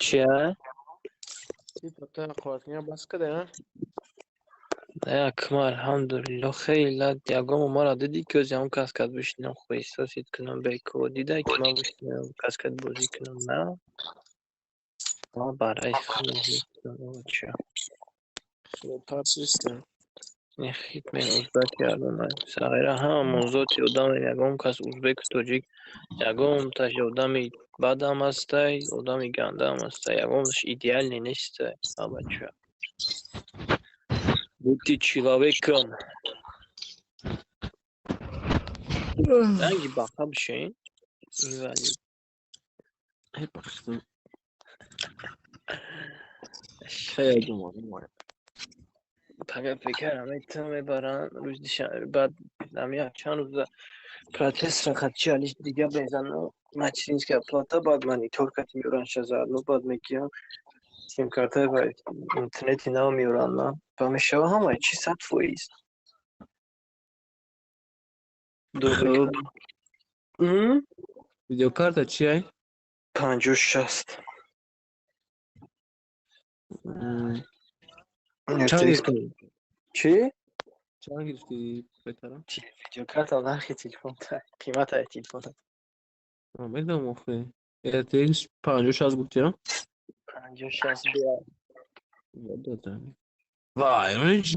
Чия? Типа та қорат кунӣ бас када? Якма, алҳамдулиллоҳ, хеле ягон маро дидӣ, ки ози ҳам каскад бишинам, хуисосит кунам, беко дида, ки ман бишинам каскад бозӣ кунам, на? Ман барои худам. Тарсистем. Хитмен узбек ягон сағира ҳама зоти одами ягон кас узбеку тоҷик ягонташ одами бадам ҳастай, одами гандаам ҳастай, ягонташ идеальный нестай, абача. Будьте человеком. Ранги бақа бишин. Инвалид. Эй, хеле думон. Пага пекар ҳамаи мебаранд рӯзи душанбе, баъд ҳами чанд рӯза процессор хатчи алиш дига безану материнская плата, баъд монитор кати меёранд шазану, баъд мегирам симкартаи ва интернети нав меёранд, на ба мешава ҳамаи чи 100%. Хуб. Видеокарта чия? 5060. Чанд гирифтӣ? Чӣ? Чанд гирифтӣ бетара? Видеокарта нархи телефон қиматаи телефон. Медонам охе. RTX 5060 гуфтӣ? 5060. Вай, чӣ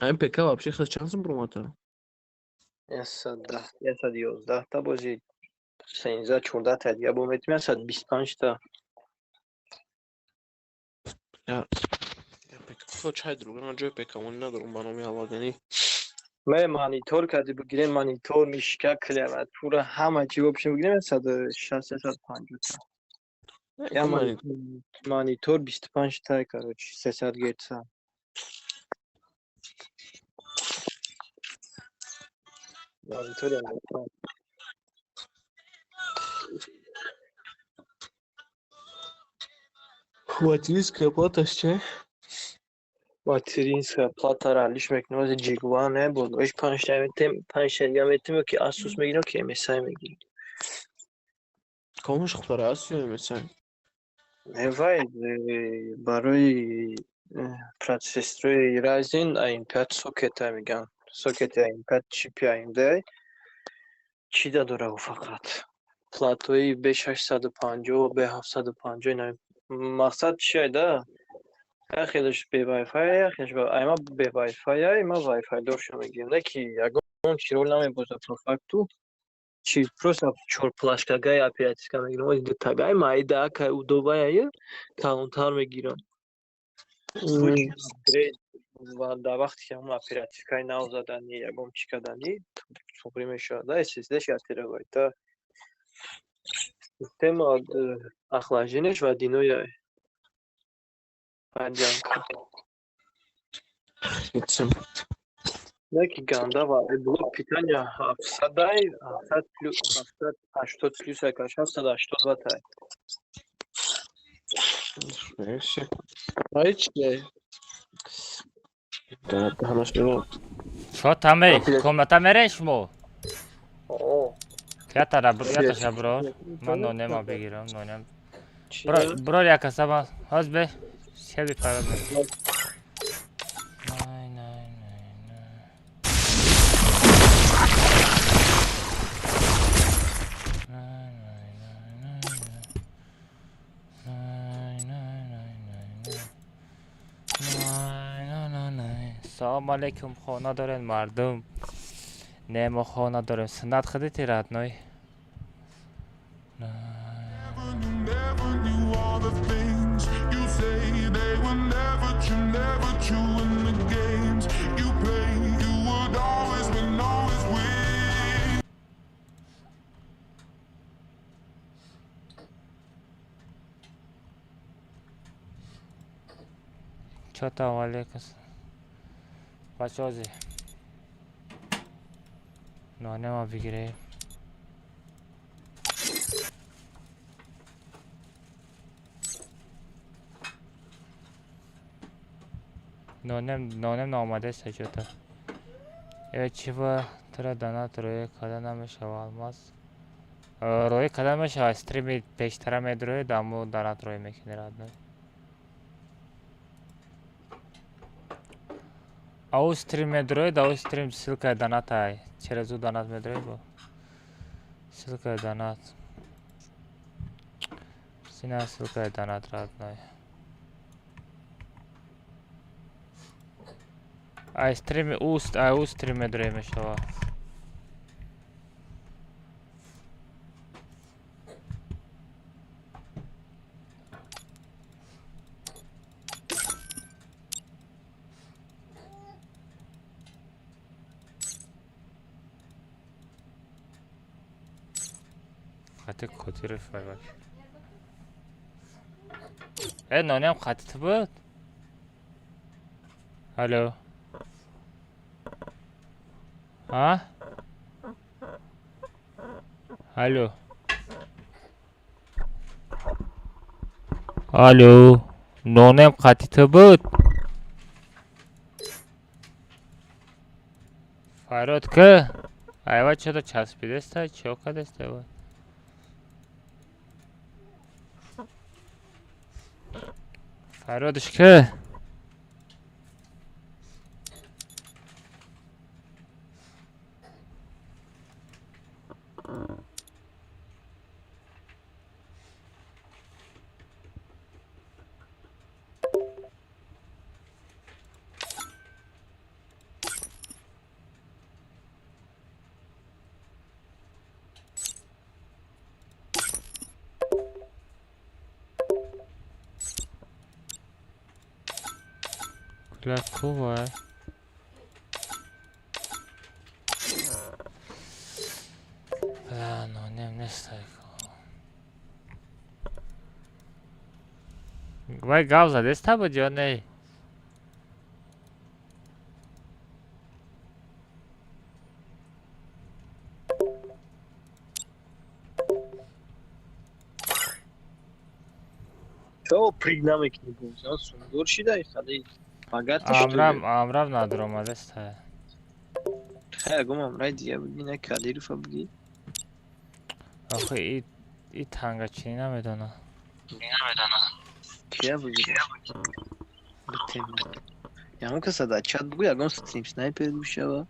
ҳамин ПК вообще хел чанд сум буромада? 110, 111 та, бози 13, 14 та дига бо метим 125 та. Чай друга ман ҷои ПК монӣ надорам ба номи Аллаганӣ. Ме монитор кади бигирем, монитор, мишка, клавиатура, ҳама чи вообще бигирем 160, 150 та. Я монитор 25 та, короче, 300 герца. Монитор. Материнская плата чӣ? Материнская платара алиш мекунем, ози Ҷигване болоиш панҷта метем, панҷта дига метем, ё ки Asus мегирем, ки MSI мегирем. Комаш хубтар аст ё MSI? Не, вай барои процессорои Ryzen AM5 сокета мегӯянд. Сокети AM5 чипи AMD чӣ дадора, фақат платои B650, B750 ина мақсад чия да? Як хелеш бе Wi-Fi, як хелеш айма бе Wi-Fi, ма Wi-Fi доршо мегирем, не ки ягон чи рол намебозад по факту. Чи просто чор плашкагаи оперативка мегирам, ози дутагаи майда акай удобая калонтар мегирам. Ва дар вақте ки ҳамон оперативкаи нав задани, ягон чӣ кардани суғрӣ мешавад да, SSD-ш 1 терабайта. Система охлаждениеш водяное водянка. Не ки ганда ва блок питания 700-ай, 700 плюс, 780 плюс, короче, 780 ваттай. Ай чия? Даҳанаш мева. Шо таме? Комната мерен шумо? О. Ятара яташа бро. Ман нонема бигирам, нонем. Бро, якаса ҳоз бе шеби фара бе. Най най най най. Най най най най. Най най най най. Най най най най. Салом алейкум, хона дорен мардум. Не, мо хона дорем. Суннат худити, родной. Never knew all the things you say they were never true, never true. In the games you play, you would always win, always win. Чё там, алейкум. Бачози. Нонема бигирем. Нонем, нонем наомадеста чё-то. Э, чива тура донат рӯя карда намешава, Алмаз? Рӯя карда мешава, стрими пештара медрӯи, даму донат рӯя мекунӣ, родной. Ау стрим медрӯи, да стрим ссылкаи донатай. Через ӯ донат медрӯи бо. Ссылкаи донат. Сина ссылкаи донат, родной. Ай стрими уст, ай ӯ стрим медрӯи мешава. Хати котиро файвак. Э, нонем хати ту буд? Алло. А? Алло. Алло. Нонем хати ту буд? Фарод ки? Айва чё-то часпидеста, чё кадеста айва? Фародш ки? Бля, кува. Бля, нонем нестай. Вай гав задеста буд ё не? То прыг намекунӣ боз, а сундур шидай хади. Богатый, что ли? Амрам, амрам надромадеста. Хай, гум амрай дига буги, на Кадирова буги. Охи и тангачинӣ намедона. Кия буги? Битем. Ягон каса дар чат бугу, ягон стрим снайпер бишава.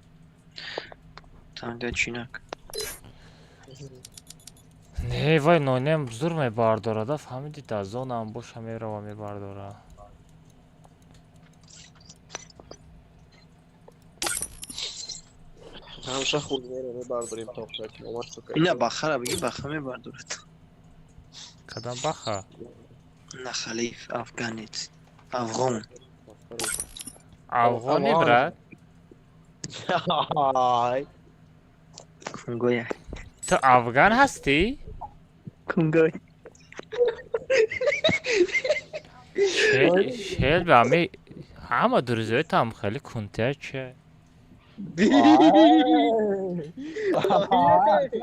Тангачинак. Не, вай нонем зур мебардорада, фаҳмидӣ, да зонаам боша мерава мебардора. Ҳамша худ меро мебардорем то ки омад сука. Ина бахара буги, баха мебардорад. Кадам баха? На халиф, афганец. Афғон. Афғони, брат? Ай. Кунгоя. Ту афган ҳастӣ? Кунгой. Шел ба ами ҳама дурзоитам хеле кунтия че.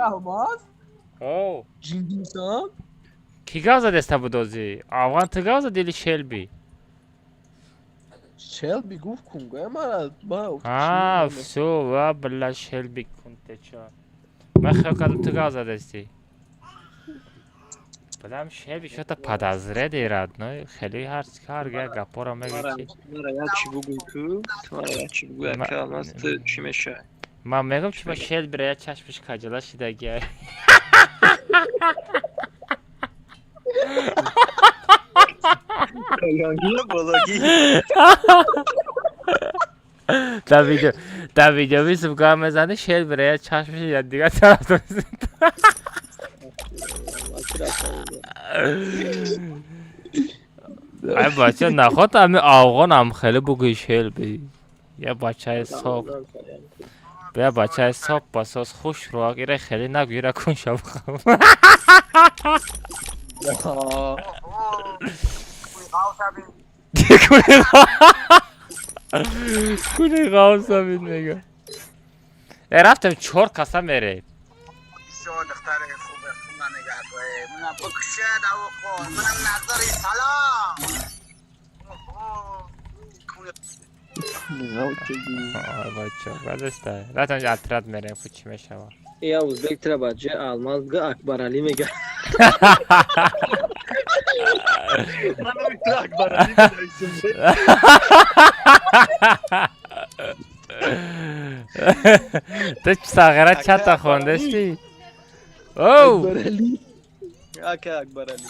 Алмаз? О, Ҷиндисан? Ки гав задеста буд озӣ? Афған ту гав зади или Шелби? Шелби гуфт кунгоя мара. А, всё, ва бля Шелби кунтеча. Ман хиёл кардам ту гав задестӣ. Балам Шелби что-то подозрение, родной. Хеле ҳар ҳар гапоро мегӯ ки. Мара як чӣ бугӯй ку? Ту мара як чӣ бугӯй, ака Алмаз, ту чӣ мешавӣ? Ман мегӯм ки ба Шелбира як чашмиш каҷала шидагиай. Калонги болагӣ. Дар видео, дар видео висм гап мезани, Шелбира як чашмиш як дигар тараф. Ай бача, наход ами афғонам хеле бугӯи Шелби. Я бачаи сок. Я бачаи сок басоз хуш руак ира хеле нагӯ ира кун шабхам. Куни ғавса бит мега. Рафтем чор каса мерем. Рафтем отряд мерем, ку чӣ мешава. Я узбек тра бача алмаз га Акбарали мега. Ту сағира чата хондашти? Оу! Акбарали. Ака Акбарали.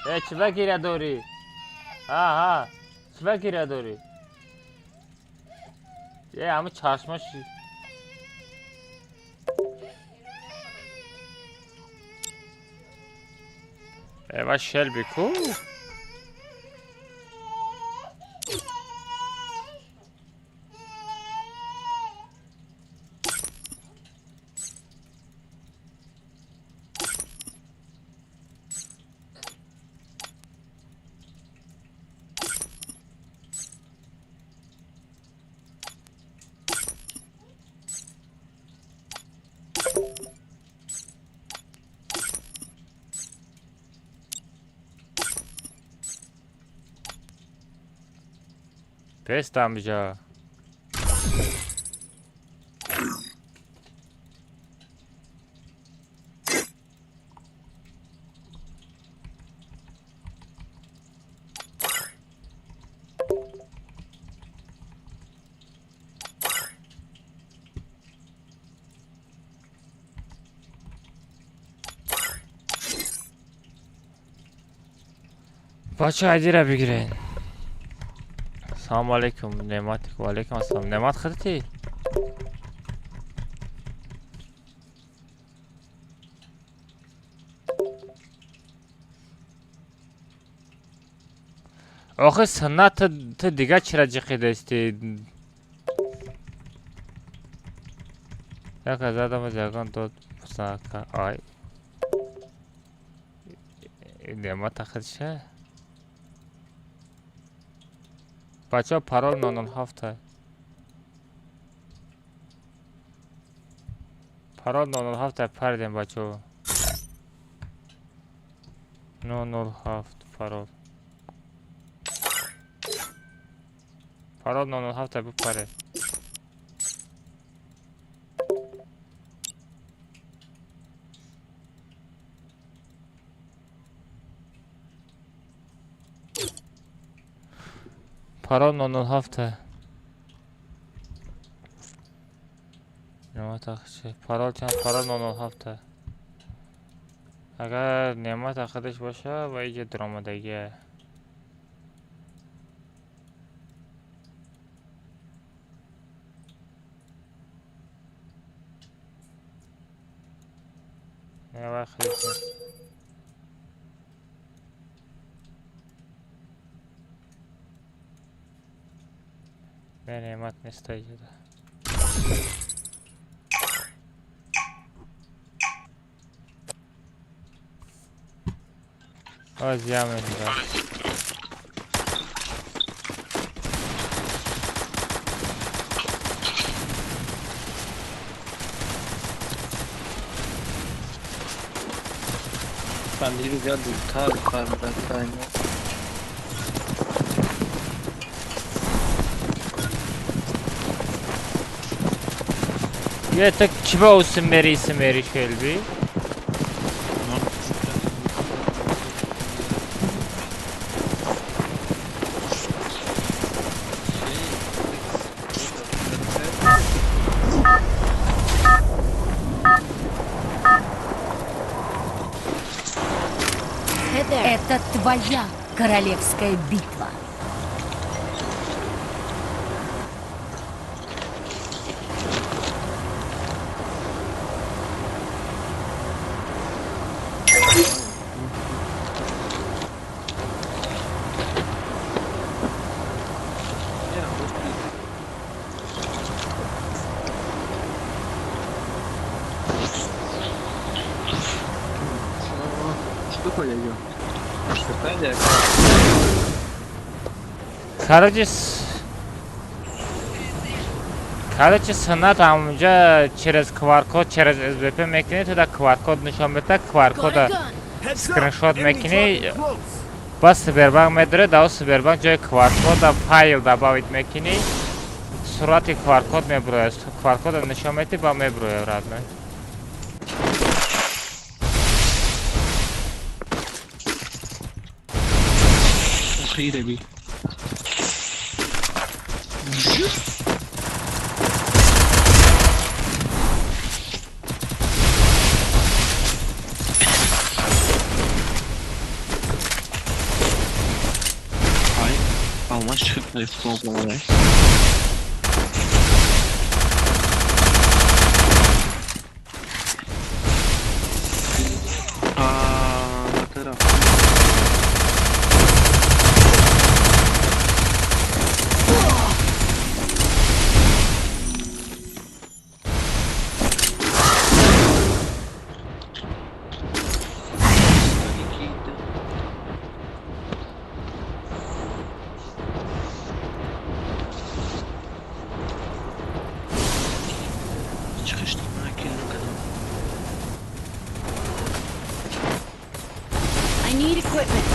Э, чиба гиря дорӣ? Ҳа, чиба гиря дорӣ? Э, ҳамун чашмаш. Э, ва Шелби ку? Пестам ҷа. Бача айдира бигирен. Салом алейкум, Неъмат. Ва алейкум ассалом. Неъмат худати? Охи суннат ту дигар чира ҷиқидаисти? Яка задам ягон дод пусака. Ай. Неъмат худша? Бачаҳо парол 007. Парол 007 паридем бачаҳо. 007 парол. Парол 007 бипаре. Парол 007. Неъмат ахчи. Парол чанд? Парол 007. Агар Неъмат ахидаш боша ва иҷа дуромадагия. Не, вай худаш нест. Не, Неъмат неста иҷода. Оз ямеда. Бандиро зиёд дуртар фармуданд. Я так чиба усмери смери Шелби? Это твоя королевская битва. Короче, короче, санат ҳамунҷа через QR-код, через СБП мекунӣ, туда QR-код нишон медиҳад, QR-кода скриншот мекунӣ, ба Сбербанк медорӣ, дар Сбербанк ҷои QR-кода файл добавить мекунӣ, сурати QR-код мебурояд, QR-кода нишон медиҳӣ, ба мебурояд, родной. Охире би. Ай, алмаз чиқиб futbol. Aa, taraf. Çıkıştım kadar. I need equipment.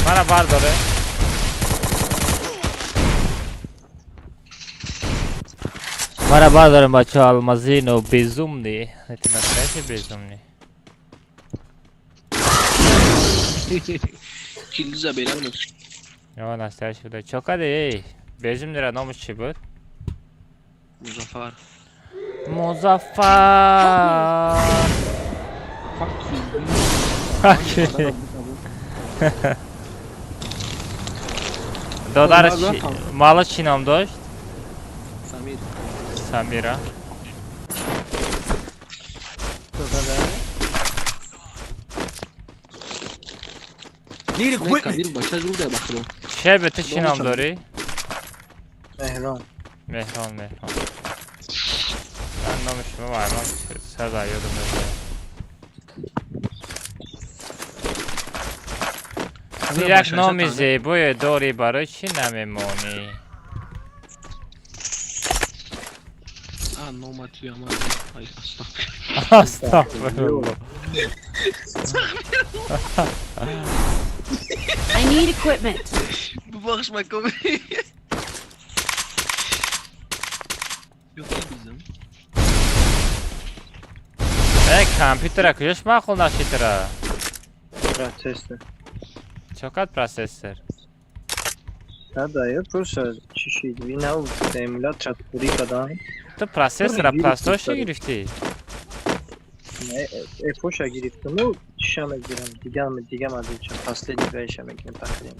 Мара бардоре. Мара бардорем, бачаҳо, алмазино безумный. Это настоящий безумный. Килза берамуш. Ё, настоящий буда. Чо кади, эй? Безумныйра номаш чӣ буд? Музаффар. Музаффар. Fuck you. Додараш мало чӣ ном дошт? Самир. Самира. Need equipment. Кабир бача зур дар бахро. Шебе, ту чӣ ном дорӣ? Меҳрон. Меҳрон, Меҳрон. Ман номи шумо вайман сада ёдам меояд. Ту як номи зебое дорӣ, барои чӣ намемонӣ? А, нома туя ма. Ай, Астағфируллоҳ. I need equipment. Бубахш, макоми. Ёки бизам. Э, компютера куҷош маъқул нашитра? Процессор. Чо кард процессор? Да, я просто чӣ шид? Винав эмулятора пурӣ кардам. Ту процессора простоша гирифтӣ? Не, эпоша гирифтаму чиша мегирам, дигар дига моделча, последний вайша мегирам тақрибан.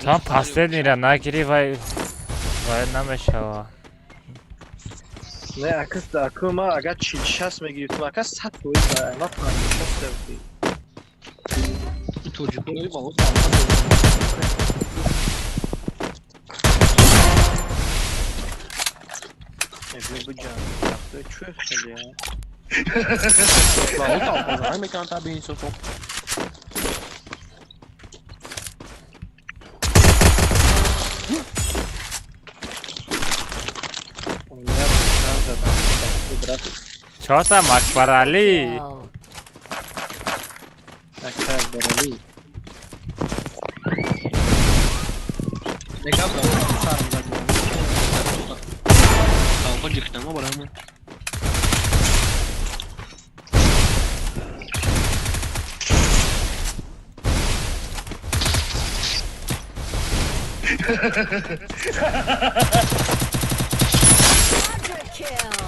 Та последнийра нагирӣ, вай намешава. Не, ака, ака ма агар 46 мегирифтам, ака 100%, ма 56. Тоҷикои балос. Эбли буҷан. Чӯ хеле. Балос алпазар мекунанд та беинсофо. Чотам Акбаралӣ. Ака Акбаралӣ. Нека сарм зад. Алпа ҷихтама барамон. kill.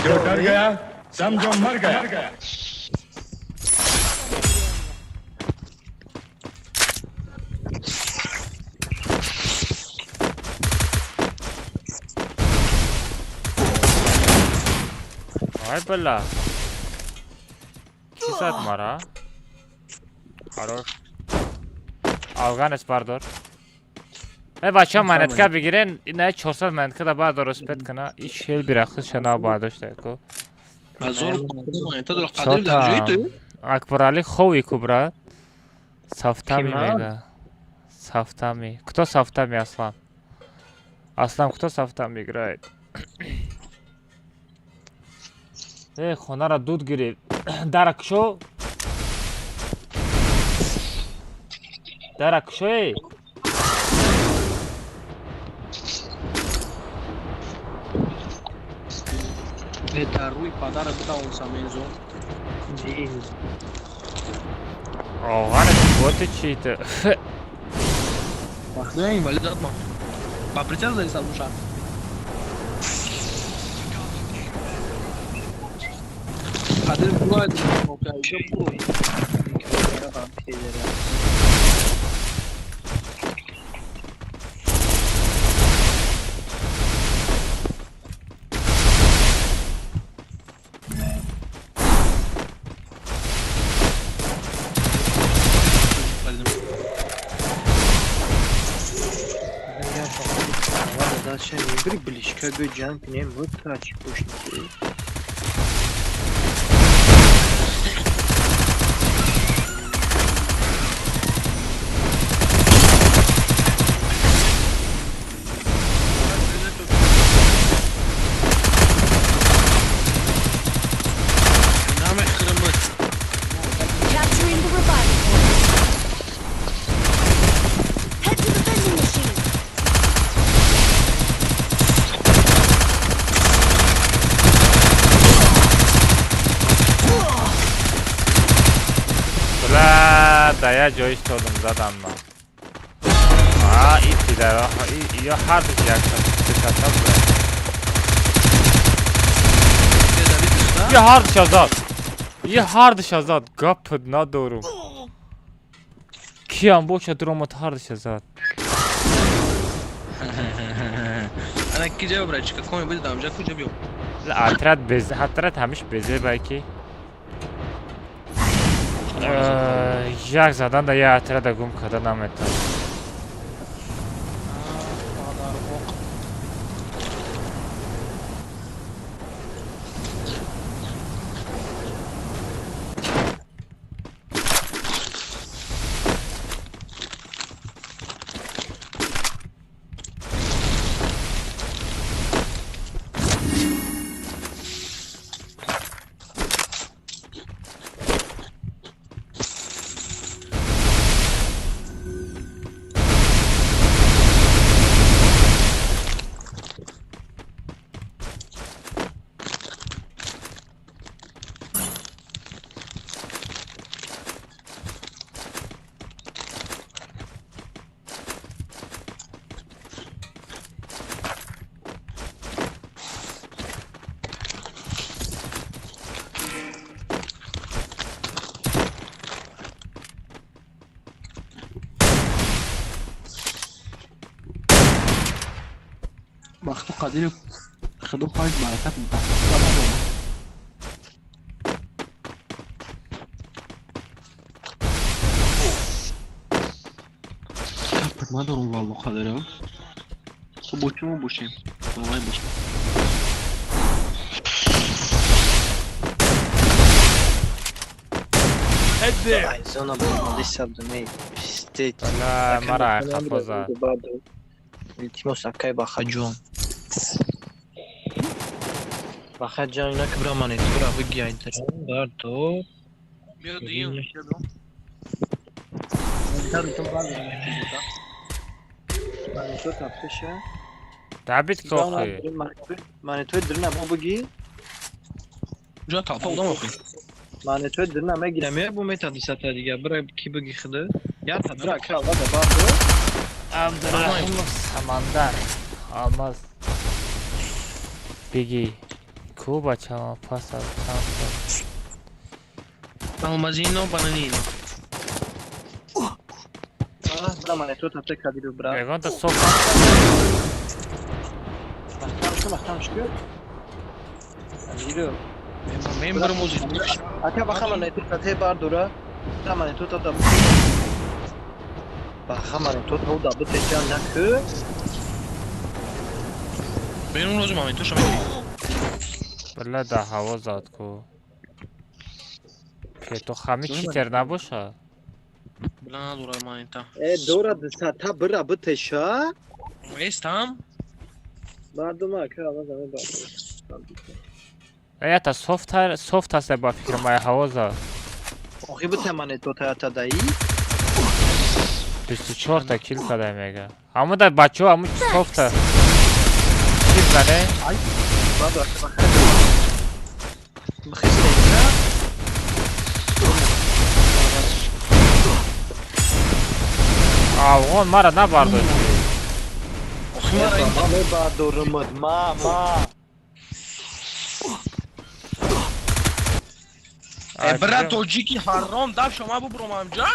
जो डर गया समझो मर गया। Ай бля. Чӣ зад мара? Хорош. Афганец бардор. Э бача монетка бигирен, ина 400 монетка да бардор успеть кана. И шел бирахтиша на бардошта ко. Акбарали хови кубра. Сафтами мега. Сафтами. Кто Сафтами, Аслан? Аслан, кто Сафтами играет? Э, хонара дуд гирифт. Дара кушо? Дара кушо, эй? Дар рӯи падара бидавонсам энзо. Оғанец, боти чӣ-то? Вақте инвалид атма. Ба прицел заиса душа. Қадир бурояд. Близко ҷанг кунем, тач пушники. Capturing the revival point. Head to the vending machine. Бля, да я ҷой истодам, задам ман. А, и пидара, ё ҳардуш якта биката бля. Ё ҳардуша зад. Ё ҳардуша зад. Гап надорум. Киам боша дуромад ҳардуша зад. Ана ки ҷа бра чика коми бидам ҷа куҷа биё. Отряд без отряд ҳамиш безе байки. Як задан да я отряда гум карда наметавон. Вақту қадири худо хоҳад баракат капр надорум валло қадиро. Хуб бо чимо бошем? Валлай бошем. Зона бомбади сабдумей. Пиздец. Бля, мара хафо зад. Илтимос акай Бахаҷон. Бахаҷон ина ки бира монитора бигиайдарам бардор. Биё дуюм. Дабит кохи. Монитори дрина мо буги. Ҷо талпа одам охи. Монитори дрина мегирам, я бу мета дисата дига, бира ки буги хида. Я та бира кра лада бардо. Абдурахимов Самандар. Алмаз. Биги. Ку бачамо пас аз чанд сол. Алмазино бананино. Бира монитор тапта кадиру бира. Ягонта соф. Махтам шуд. Амиро. Мен бирам ози. Ака баха монитор тапта бардора. Бира монитор тапта. Баха монитор тапта битеча наку. Мен рӯзи монитор шама. Била да ҳаво зад ку. Пето хами читер набоша? Била надора монитор. Э дора дисата бира битеша. Эстам. Мардума ака аллоҳ замин бардора. Ята софт софт аст ба фикр май ҳаво зад. Охи бите монитор тата даи. 24 та кил кадай мега. Ҳамо да бачаҳо ҳамо софта. Чиз зане? Баба баха. Бихистейка. Афғон мара набардошт. Охи мара ин Ма мебардорумад, ма. Э бра тоҷики ҳаром даб шума бубром амҷа?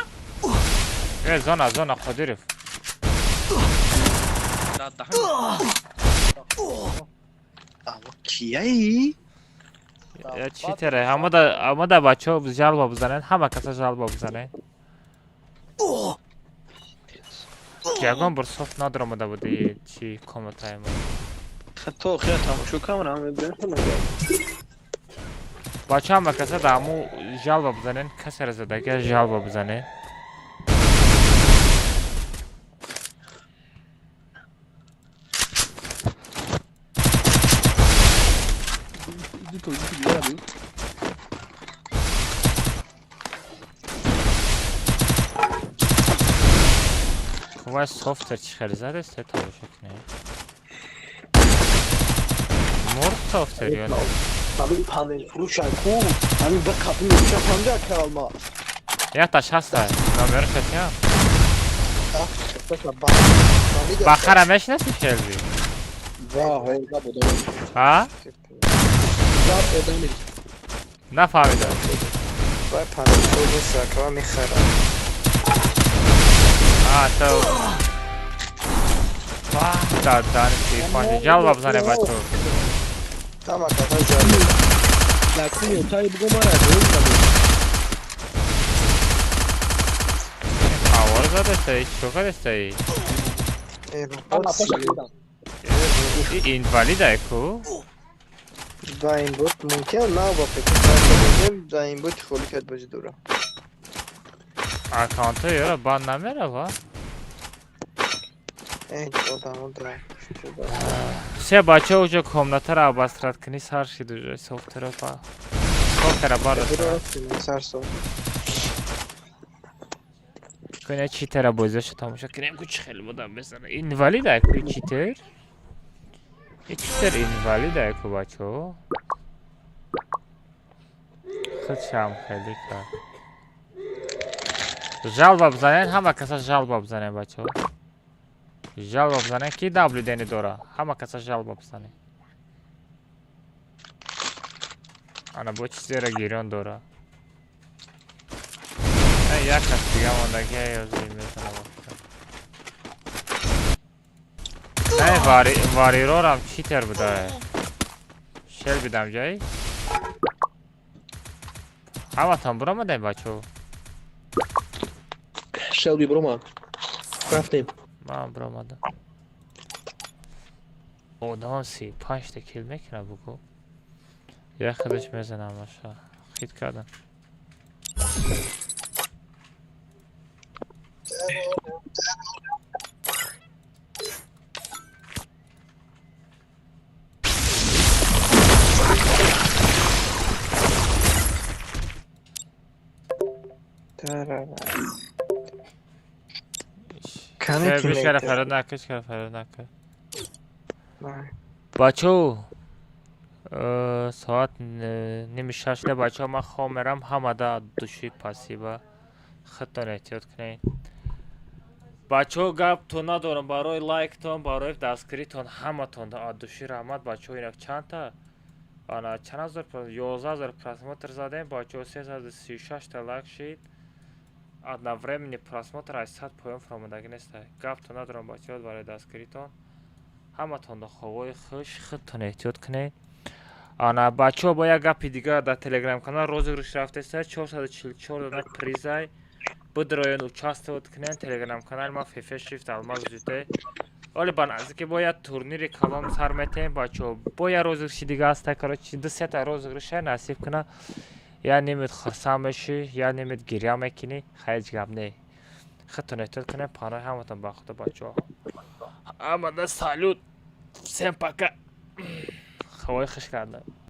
Э зона зона Қодиров. Алло кияи? Я читере, ҳама да бачаҳо жалба бизанед, ҳама каса жалба бизанед. Ягон бор софт надромада буди чи комнатаи мо. То охира тамошо камера мебинам. Бачаҳо ҳама каса да ҳаму жалба бизанед, касеро задага жалба бизанед. Вай софтер чӣ хеле задест тамошо кунед. Мурд софтер ё не? Ҳамин панел фурӯшан ку, ҳамин ба қапи мефурӯшан фаҳмида калма. Яташ ҳаста, номераш ҳастя? Бахара мешинаси Шелби? Ҳа? Нафаҳмидам. Вай панел фурӯш нест, акава мехарам. А, то... Вах, да, дани панҷ жалба бизане бачаҳо. Тама ката жалба. Авор задастаи, чӣ кардастаи? Инвалидай ку? Да ин буд мумкин на ба пеки да ин буд холӣ кард бозӣ дора. Аккаунтҳо ёро банд намерава? Все бачаҳо уже комнатаро обосрат кунӣ сар шид уже софтера ба. Софтера бардошт. Куня читера бозиашо тамошо кунем ку чӣ хеле бодам безана. Инвалидай ку читер? И читер инвалидай ку бачаҳо? Худшам хеле кард. Жалба бизанед, ҳама каса жалба бизанед бачаҳо. Жалба бизанед, ки наблюдение дора? Ҳама каса жалба бизанед. Ана бо чизеро гирён дора. Як кас дига монда ки ёзи мезанам. Не, варирорам читер буда. Шел бидам ҷай. Ҳаматон буромадем бачаҳо? Шелби бромад. Рафтем. Ман буромадам. Одам 35 та кил мекунад бугу. Як худаш мезанам аша. Хит кардам. Кани Бишкара. Тиммейт. Фарёд нака, ҳечкара фарёд нака. Бачао, соат 5:30 шуда, бачао, ман хоб мерам. Ҳамада души спасибо, худтон эҳтиёт кунед, бачао. Гаптон надорам, барои лайктон, барои дастгиритон ҳаматон от души раҳмат, бачао. Инак чандта, ана чанд ҳазор, 11 000 просмотр задем, бачао, 336-та лайк шид. Одновременный просмотр аз 100 поён фаромадагӣ неста. Гаптон надорам, бачао, барои дастгиритон ҳаматонда ховои хуш, худтон эҳтиёт кунед. Ана, бачаҳо, бо як гапи дигар: дар телеграм-канал розыгрыш рафтеста, 444 дона призай. Бидроен, участвовать кунен. Телеграм-канали ма фефе шрифт алмаз зуте. Оле ба наздики бо як турнири калон сар метаҳем, бачаҳо, бо як розыгрыши дига аста. Короче, ду сета розыгрыша насиб куна. Як нимит хурсанд мешӣ, як нимит гиря мекунӣ. Хай, ҳеҷ гап не, худтон эҳтиёт кунед. Паноҳи ҳаматон ба худо, бачаҳо. Ҳамада салют, всем пока, ҳавои хуш карда.